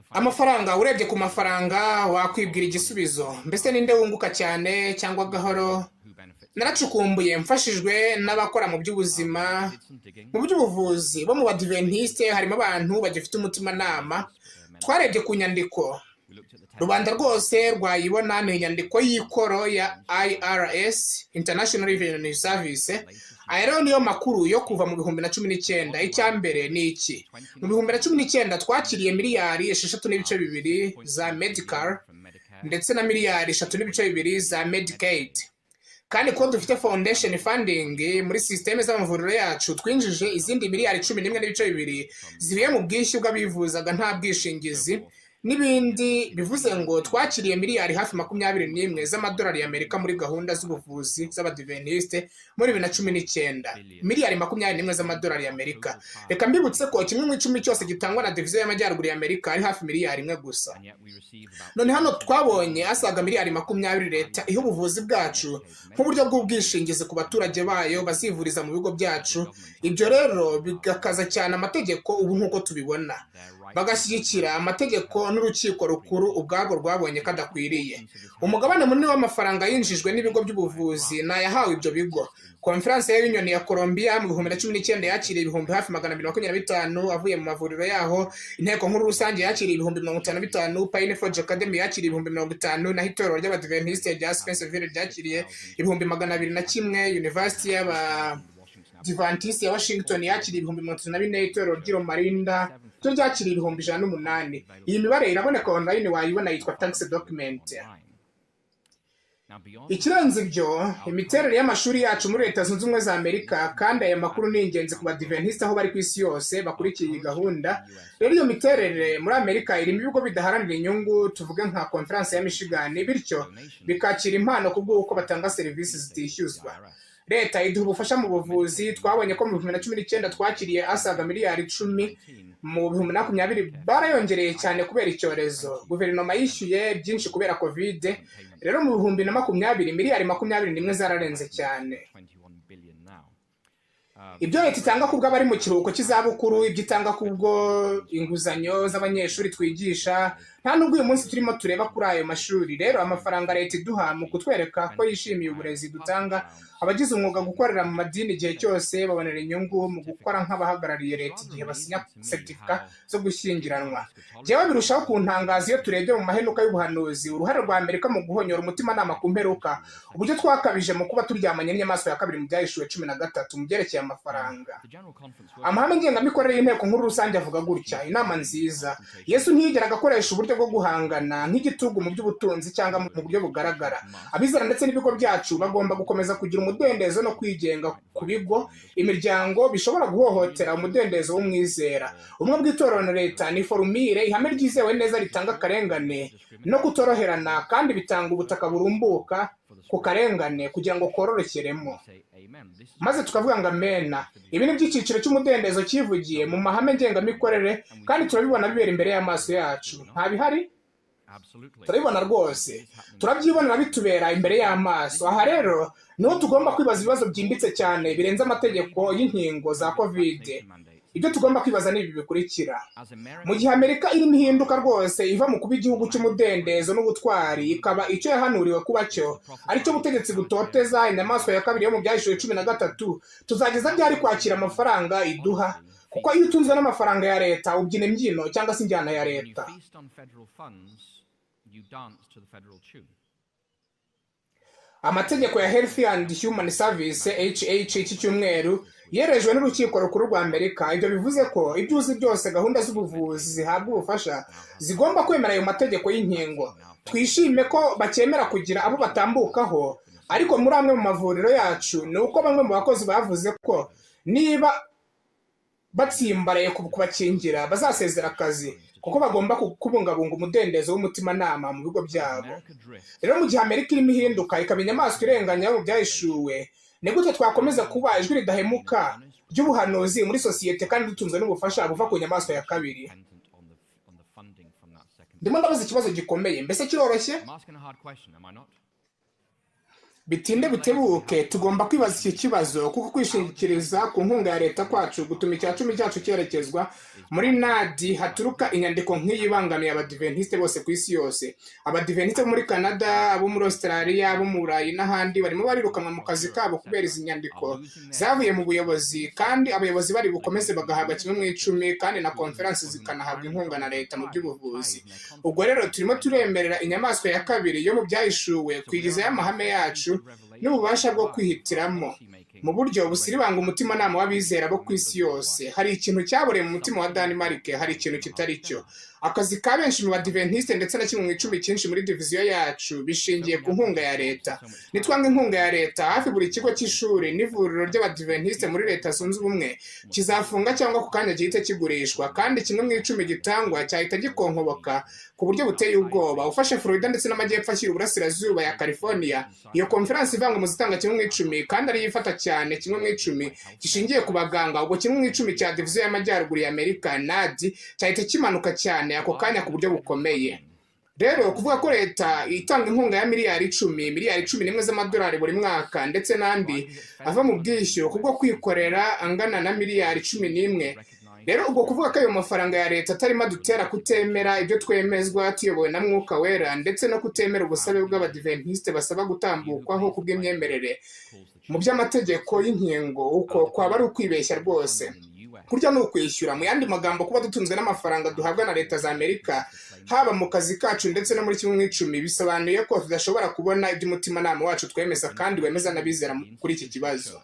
Speaker 1: Amafaranga, urebye ku mafaranga wakwibwira igisubizo. Mbese ninde wunguka cyane cyangwa gahoro?
Speaker 2: Who benefits?
Speaker 1: Naracukumbuye mfashijwe n'abakora mu by'ubuzima,
Speaker 2: Did some digging.
Speaker 1: mu by'ubuvuzi bo mu Badiventiste. Harimo abantu bagifite umutimanama. Twarebye ku nyandiko
Speaker 2: We looked at the
Speaker 1: rubanda rwose rwayibona, ni inyandiko y'ikoro ya IRS, International Revenue Service. Aya rero niyo makuru yo kuva mu 2019. Icya mbere ni iki: mu 2019 twakiriye miliyari 6.2 za Medicare
Speaker 2: from Medicare
Speaker 1: ndetse na miliyari 3.2 za Medicaid. Kandi ko dufite foundation funding muri sisiteme z'amavuriro yacu, twinjije izindi miliyari 11.2 zivuye mu bwishyu bw'abivuzaga nta bwishingizi n'ibindi. Bivuze ngo twakiriye miliyari hafi 21 z'amadolari y'Amerika muri gahunda z'ubuvuzi z'Abadiventisite muri 2019, miliyari 21 z'amadolari y'Amerika. Reka mbibutse ko kimwe mu icumi cyose gitangwa na diviziyo y'Amajyaruguru y'Amerika ari hafi miliyari 1 gusa.
Speaker 2: And yet we receive about
Speaker 1: None hano twabonye asaga miliyari 20 leta iha ubuvuzi bwacu nk'uburyo bw'ubwishingizi ku baturage bayo bazivuriza mu bigo byacu. Ibyo rero bigakaza cyane amategeko ubu nk'uko tubibona, bagashyigikira amategeko n'urukiko rukuru ubwarwo rwabonye ko adakwiriye. Umugabane munini w'amafaranga yinjijwe n'ibigo by'ubuvuzi ni ayahawe ibyo bigo. Conference ya Union ya Columbia mu 2019 yakiriye ibihumbi hafi 225 avuye mu mavuriro yaho. Inteko nkuru rusange yakiriye ibihumbi 55. Pine Forge Academy yakiriye ibihumbi 50, naho itorero ry'Abadiventiste rya Spencerville ryakiriye ibihumbi 201. University y'aba Adventiste ya Washington yakiriye ibihumbi 34. Itorero ry'i Loma Linda ryo ryakiriye ibihumbi 108. Iyi mibare iraboneka online, wayibona, yitwa tax document. Ikirenze ibyo, imiterere y'amashuri yacu muri Leta Zunze Ubumwe za Amerika, kandi aya makuru ni ingenzi ku Badiventiste aho bari ku isi yose bakurikiye iyi gahunda. Rero iyo miterere muri Amerika irimo ibigo bidaharanira inyungu, tuvuge nka Conference ya Michigan, bityo bikakira impano ku bw'uko batanga serivisi zitishyuzwa. Leta iduha ubufasha mu buvuzi. Twabonye ko mu 2019 twakiriye asaga miliyari 10. Mu 2020 barayongereye cyane kubera icyorezo. Guverinoma yishyuye byinshi kubera COVID. Rero mu 2020 miliyari 21 zararenze cyane. Ibyo leta itanga ku bw'abari mu kiruhuko cy'izabukuru, ibyo itanga kubwo inguzanyo z'abanyeshuri twigisha, nta nubwo uyu munsi turimo tureba kuri ayo mashuri. Rero amafaranga leta iduha mu kutwereka ko yishimiye uburezi dutanga, abagize umwuga gukorera mu madini igihe cyose babonera inyungu mu gukora nk'abahagarariye leta igihe basinya seritifika zo gushyingiranwa. Njyewe birushaho kuntangaza iyo turebye mu mahenuka y'ubuhanuzi, uruhare rwa Amerika mu guhonyora umutimanama ku mperuka, uburyo twakabije mu kuba turyamanye n'inyamaswa ya kabiri mu Byahishuwe 13 mu byerekeye amafaranga. Amahame ngengamikorere y'inteko nkuru rusange avuga gutya: inama nziza, Yesu ntiyigeraga akoresha uburyo bwo guhangana nk'igitugu mu by'ubutunzi cyangwa mu buryo bugaragara. Abizera ndetse n'ibigo byacu bagomba gukomeza kugira umudendezo no kwigenga ku bigo, imiryango bishobora guhohotera umudendezo w'umwizera. Ubumwe bw'itorero na leta ni forumire, ihame ryizewe neza ritanga akarengane no kutoroherana, kandi bitanga ubutaka burumbuka. ku karengane kugira ngo kororokeremo, maze tukavuga ngo amena. Ibi ni by'icyiciro cy'umudendezo cyivugiye mu mahame ngengamikorere, kandi turabibona bibera imbere y'amaso yacu. Nta bihari, turabibona rwose, turabyibonera bitubera imbere y'amaso. Aha rero niho tugomba kwibaza ibibazo byimbitse cyane birenze amategeko y'inkingo za Kovide. Ibyo tugomba kwibaza ni ibi bikurikira: mu gihe Amerika irimo ihinduka rwose iva mu kuba igihugu cy'umudendezo n'ubutwari ikaba icyo yahanuriwe kuba cyo, aricyo butegetsi butoteza, inyamaswa ya kabiri yo mu Byahishuwe 13, tuzageza ryari kwakira amafaranga iduha? Kuko iyo utunzwe n'amafaranga ya leta ubyina imbyino cyangwa se injyana ya leta. Amategeko ya Health and Human Service HH iki cyumweru yerejwe n'urukiko rukuru rwa Amerika. Ibyo bivuze ko ibyo uzi byose gahunda z'ubuvuzi zihabwa ubufasha zigomba kwemera ayo mategeko y'inkingo. Twishime ko bakemera kugira abo batambukaho, ariko muri amwe mu mavuriro yacu ni uko bamwe mu bakozi bavuze ko niba batsimbaraye kubakingira bazasezera akazi, kuko bagomba kubungabunga umudendezo w'umutimanama mu bigo byabo. Rero mu gihe Amerika irimo ihinduka ikaba inyamaswa irenganya mu byahishuwe, ni gute twakomeza kuba ijwi ridahemuka ry'ubuhanuzi muri sosiyete kandi dutunzwe n'ubufasha buva ku nyamaswa ya kabiri? Ndimo ndabaza ikibazo gikomeye. Mbese kiroroshye? Bitinde bitebuke tugomba kwibaza iki kibazo, kuko kwishingikiriza ku nkunga ya leta kwacu gutuma icya cumi cyacu cyerekezwa muri nadi haturuka inyandiko nk'iyi ibangamiye Abadiventisite bose ku isi yose. Abadiventisite bo muri Canada, abo muri Australia, abo mu Burayi n'ahandi barimo barirukanwa mu kazi kabo kubera izi nyandiko zavuye mu buyobozi, kandi abayobozi bari bukomeze bagahabwa 1/10, kandi na konferansi zikanahabwa inkunga na leta mu by'ubuvuzi. Ubwo rero turimo turemerera inyamaswa ya kabiri yo mu byahishuwe kwigizayo amahame yacu n'ububasha bwo kwihitiramo mu buryo busiribanga umutimanama w'abizera bo ku isi yose. Hari ikintu cyaboreye mu mutima wa Denmark, hari ikintu kitari cyo. Akazi ka benshi mu Badiventiste ndetse na 1/10 cyinshi muri diviziyo yacu bishingiye ku nkunga ya leta. Nitwanga inkunga ya leta, hafi buri kigo cy'ishuri n'ivuriro ry'Abadiventisite muri Leta Zunze Ubumwe kizafunga cyangwa ku kanya gihite kigurishwa, kandi 1/10 gitangwa cyahita gikonkoboka ku buryo buteye ubwoba. Ufashe Florida ndetse n'amajyepfo ashyira uburasirazuba ya California, iyo konferansi ivangwa mu zitanga 1/10 kandi ariyo ifata cyane 1/10 gishingiye ku baganga, ubwo 1/10 cya diviziyo y'amajyaruguru ya Amerika NADI cyahita kimanuka cyane ako kanya ku buryo bukomeye. Rero kuvuga ko leta itanga inkunga ya miliyari 10, miliyari 11 z'amadolari buri mwaka, ndetse n'andi ava mu bwishyu kubwo kwikorera angana na miliyari 11, rero ubwo kuvuga ko ayo mafaranga ya leta atarimo adutera kutemera ibyo twemezwa tuyobowe na Mwuka Wera, ndetse no kutemera ubusabe bw'Abadiventisite basaba gutambukwaho kubw'imyemerere mu by'amategeko y'inkingo, uko kwaba ari ukwibeshya rwose. Kurya ni ukwishyura. Mu yandi magambo, kuba dutunzwe n'amafaranga duhabwa na leta za Amerika, haba mu kazi kacu ndetse no muri 1/10, bisobanuye ko tudashobora kubona iby'umutimanama wacu twemeza kandi wemeza n'abizera kuri iki kibazo.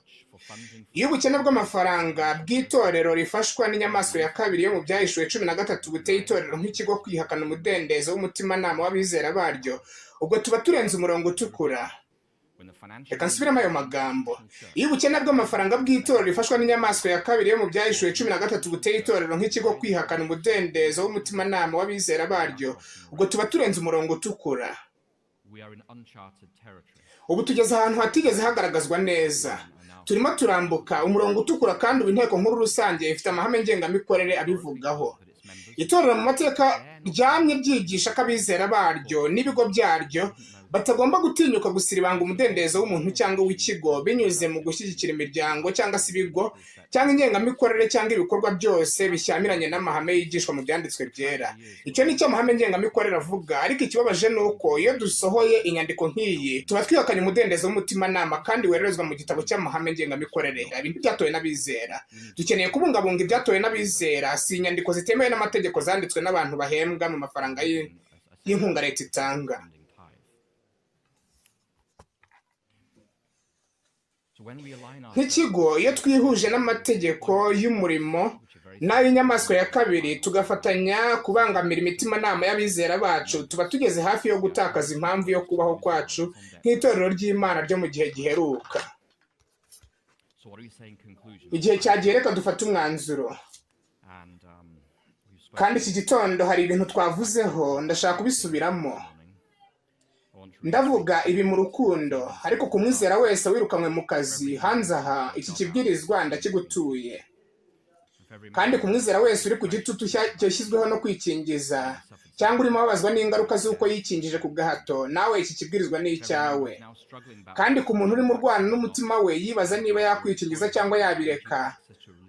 Speaker 1: Iyo ubukene bw'amafaranga bw'itorero rifashwa n'inyamaswa ya kabiri yo mu Byahishuwe 13 buteye itorero nk'ikigo kwihakana umudendezo w'umutimanama w'abizera baryo, ubwo tuba turenze umurongo utukura. Reka nsubiremo ayo magambo. Iyo ubukene bw'amafaranga bw'itorero rifashwa n'inyamaswa ya kabiri yo mu Byahishuwe 13 buteye itorero nk'ikigo kwihakana umudendezo w'umutimanama w'abizera baryo, ubwo tuba turenze umurongo utukura. Ubu tugeze ahantu hatigeze hagaragazwa neza. Turimo turambuka umurongo utukura, kandi ubu inteko nkuru rusange ifite amahame ngengamikorere abivugaho. Itorero mu mateka ryamye ryigisha ko abizera baryo n'ibigo byaryo batagomba gutinyuka gusiribanga umudendezo w'umuntu cyangwa w'ikigo binyuze mu gushyigikira imiryango cyangwa se ibigo cyangwa ingengamikorere cyangwa ibikorwa byose bishyamiranye n'amahame yigishwa mu byanditswe byera. Icyo ni cyo amahame ngengamikorere avuga, ariko ikibabaje ni uko iyo dusohoye inyandiko nk'iyi tuba twihakanye umudendezo w'umutimanama kandi wererezwa mu gitabo cy'amahame ngengamikorere. Ibintu byatowe n'abizera. Dukeneye kubungabunga ibyatowe n'abizera, si inyandiko zitemewe n'amategeko zanditswe n'abantu bahembwa mu mafaranga y'inkunga leta itanga. Nk'ikigo, iyo twihuje n'amategeko y'umurimo n'ay'inyamaswa ya kabiri tugafatanya kubangamira imitimanama y'abizera bacu, tuba tugeze hafi yo gutakaza impamvu yo kubaho kwacu nk'itorero ry'Imana ryo mu gihe giheruka. Igihe cyagiye, reka dufate umwanzuro. Kandi iki gitondo hari ibintu twavuzeho, ndashaka kubisubiramo. Ndavuga ibi mu rukundo, ariko ku mwizera wese wirukanywe mu kazi hanze aha, iki kibwirizwa ndakigutuye. Kandi ku mwizera wese uri ku gitutu cyashyizweho no kwikingiza, cyangwa urimo ababazwa n'ingaruka z'uko yikingije ku gahato, nawe iki kibwirizwa ni icyawe. Kandi ku muntu urimo urwana n'umutima we yibaza niba yakwikingiza cyangwa yabireka,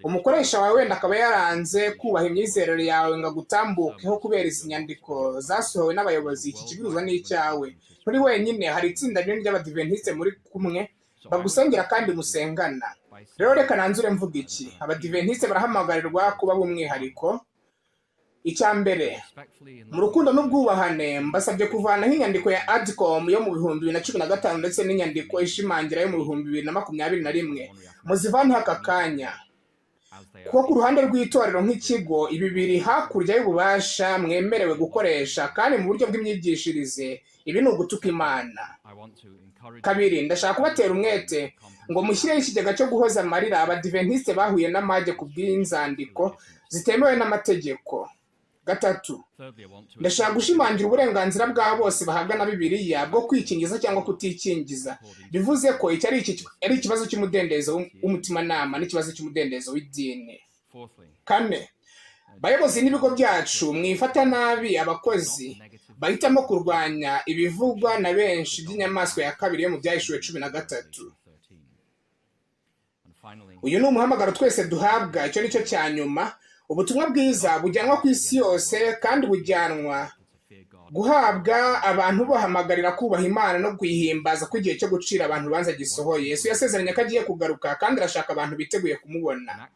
Speaker 1: umukoresha wawe wenda akaba yaranze kubaha imyizerere yawe ngo agutambukeho kubera izi nyandiko zasohowe n'abayobozi, iki kibwirizwa ni icyawe. Nturi wenyine, hari itsinda rinini ry'Abadiventisite muri kumwe bagusengera kandi musengana. Rero reka nanzure mvuga iki: Abadiventisite barahamagarirwa kuba b'umwihariko. Icya mbere, mu rukundo n'ubwubahane, mbasabye kuvanaho inyandiko ya ADCOM yo mu 2015 ndetse n'inyandiko ishimangira yo mu 2021. Muzivaneho aka kanya, kuko ku ruhande rw'itorero nk'ikigo, ibi biri hakurya y'ububasha mwemerewe gukoresha, kandi mu buryo bw'imyigishirize ibi ni ugutuka Imana. Kabiri, ndashaka kubatera umwete ngo mushyireho ikigega cyo guhoza amarira Abadiventisite bahuye n'amage ku bw'inzandiko zitemewe n'amategeko. Gatatu, ndashaka gushimangira uburenganzira bwa bose bahabwa na Bibiliya bwo kwikingiza cyangwa kutikingiza, bivuze ko iki ari ikibazo cy'umudendezo w'umutimanama n'ikibazo cy'umudendezo w'idini. Kane, bayobozi n'ibigo byacu, mwifata nabi abakozi bahitamo kurwanya ibivugwa na benshi by'inyamaswa ya kabiri yo mu Byahishuwe 13. Uyu ni umuhamagaro twese duhabwa, icyo nicyo cya nyuma. Ubutumwa bwiza bujyanwa ku isi yose kandi bujyanwa guhabwa abantu bahamagarira kubaha Imana no kuyihimbaza ko igihe cyo gucira abantu urubanza gisohoye. Yesu yasezeranye ko agiye kugaruka kandi arashaka abantu biteguye kumubona.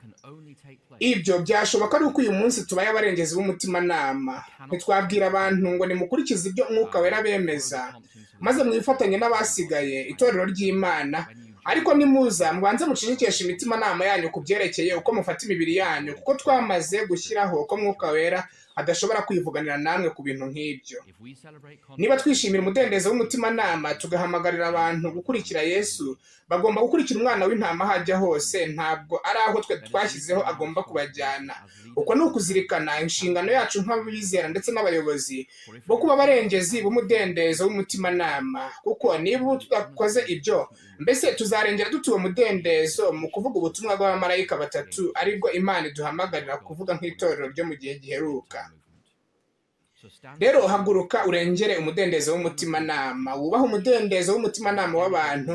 Speaker 1: Ibyo byashoboka ari uko uyu munsi tubaye abarengezi b'umutimanama. Ntitwabwira abantu ngo nimukurikize ibyo Mwuka Wera bemeza, maze mwifatanye n'abasigaye itorero ry'Imana, ariko nimuza mubanze mucecekeshe imitimanama yanyu ku byerekeye uko mufata imibiri yanyu, kuko twamaze gushyiraho ko Mwuka Wera adashobora kwivuganira namwe ku bintu nk'ibyo. Niba twishimira umudendezo w'umutimanama tugahamagarira abantu gukurikira Yesu, bagomba gukurikira umwana w'intama aho ajya hose, ntabwo ari aho twe twashyizeho agomba kubajyana. Uko ni ukuzirikana inshingano yacu nk'abizera ndetse n'abayobozi bo kuba abarengezi b'umudendezo w'umutimanama, kuko niba tudakoze ibyo, mbese tuzarengera dutuwe umudendezo mu kuvuga ubutumwa bw'abamarayika batatu, aribwo Imana iduhamagarira kuvuga nk'itorero ryo mu gihe giheruka. Rero haguruka urengere umudendezo w'umutimanama, wubahe umudendezo w'umutimanama w'abantu,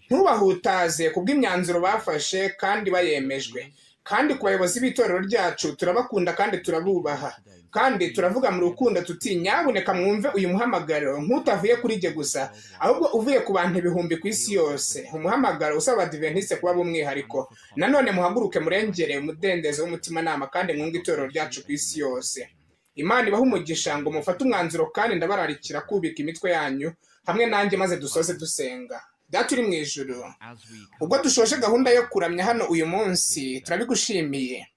Speaker 1: ntubahutaze kubw'imyanzuro bafashe kandi bayemejwe. Kandi ku bayobozi b'itorero ryacu, turabakunda kandi turabubaha, kandi turavuga mu rukundo tuti nyabuneka mwumve uyu muhamagaro nk'utavuye kuri jye gusa, ahubwo uvuye ku bantu ibihumbi ku isi yose, umuhamagaro usaba Abadiventisite kuba b'umwihariko. Nanone muhaguruke murengere umudendezo w'umutimanama kandi mwunge itorero ryacu ku isi yose. Imana ibahe umugisha ngo mufate umwanzuro, kandi ndabararikira kubika imitwe yanyu hamwe nanjye maze dusoze dusenga. Data uri mu ijuru, ubwo dushoje gahunda yo kuramya hano uyu munsi, turabigushimiye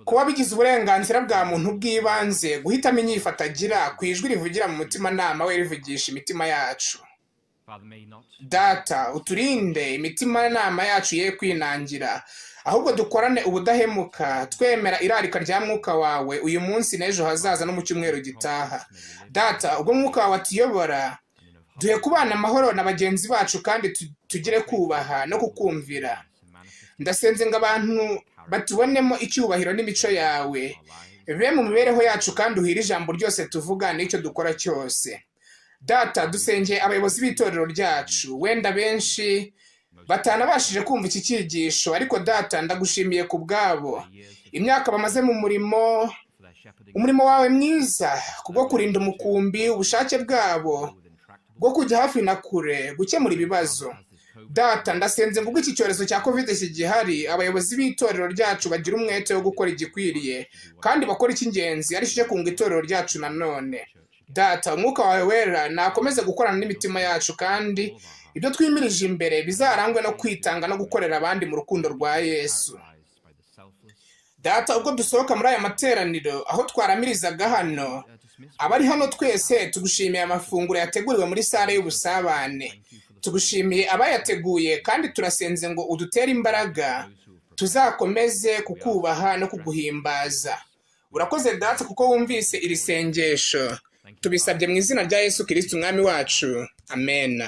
Speaker 1: kuba bigize uburenganzira bwa muntu bw'ibanze guhitamo inyifato agira ku ijwi rivugira mu mutimanama we rivugisha imitima yacu. Data, uturinde imitimanama yacu ye kwinangira, ahubwo dukorane ubudahemuka twemera irarika rya Mwuka wawe uyu munsi n'ejo hazaza no mu cyumweru gitaha. Data, ubwo Mwuka wawe atuyobora, duhe kubana amahoro na bagenzi bacu kandi tugire kubaha no kukumvira. Ndasenze ngo abantu batubonemo icyubahiro n'imico yawe, be mu mibereho yacu, kandi uhire ijambo ryose tuvuga n'icyo dukora cyose. Data, dusengeye abayobozi b'itorero ryacu, wenda benshi batanabashije kumva iki cyigisho, ariko Data ndagushimiye ku bwabo, imyaka bamaze mu murimo, umurimo wawe mwiza, kubwo kurinda umukumbi, ubushake bwabo bwo kujya hafi na kure gukemura ibibazo. Data, ndasenze ngo ubwo iki cyorezo cya Covid kigihari, abayobozi b'itorero ryacu bagira umwete wo gukora igikwiriye kandi bakora icy'ingenzi ari cyo kunga itorero ryacu nanone. Data, Umwuka wawe Wera nakomeze gukorana n'imitima yacu, kandi ibyo twimirije imbere bizarangwe no kwitanga no gukorera abandi mu rukundo rwa Yesu. Data, ubwo dusohoka muri aya materaniro aho twaramirizaga hano, abari hano twese tugushimiye amafunguro yateguriwe muri sale y'ubusabane, tugushimiye abayateguye, kandi turasenze ngo udutere imbaraga tuzakomeze kukubaha no kuguhimbaza. Urakoze Data kuko wumvise iri sengesho. Tubisabye mu izina rya Yesu Kirisiti Umwami wacu. Amen.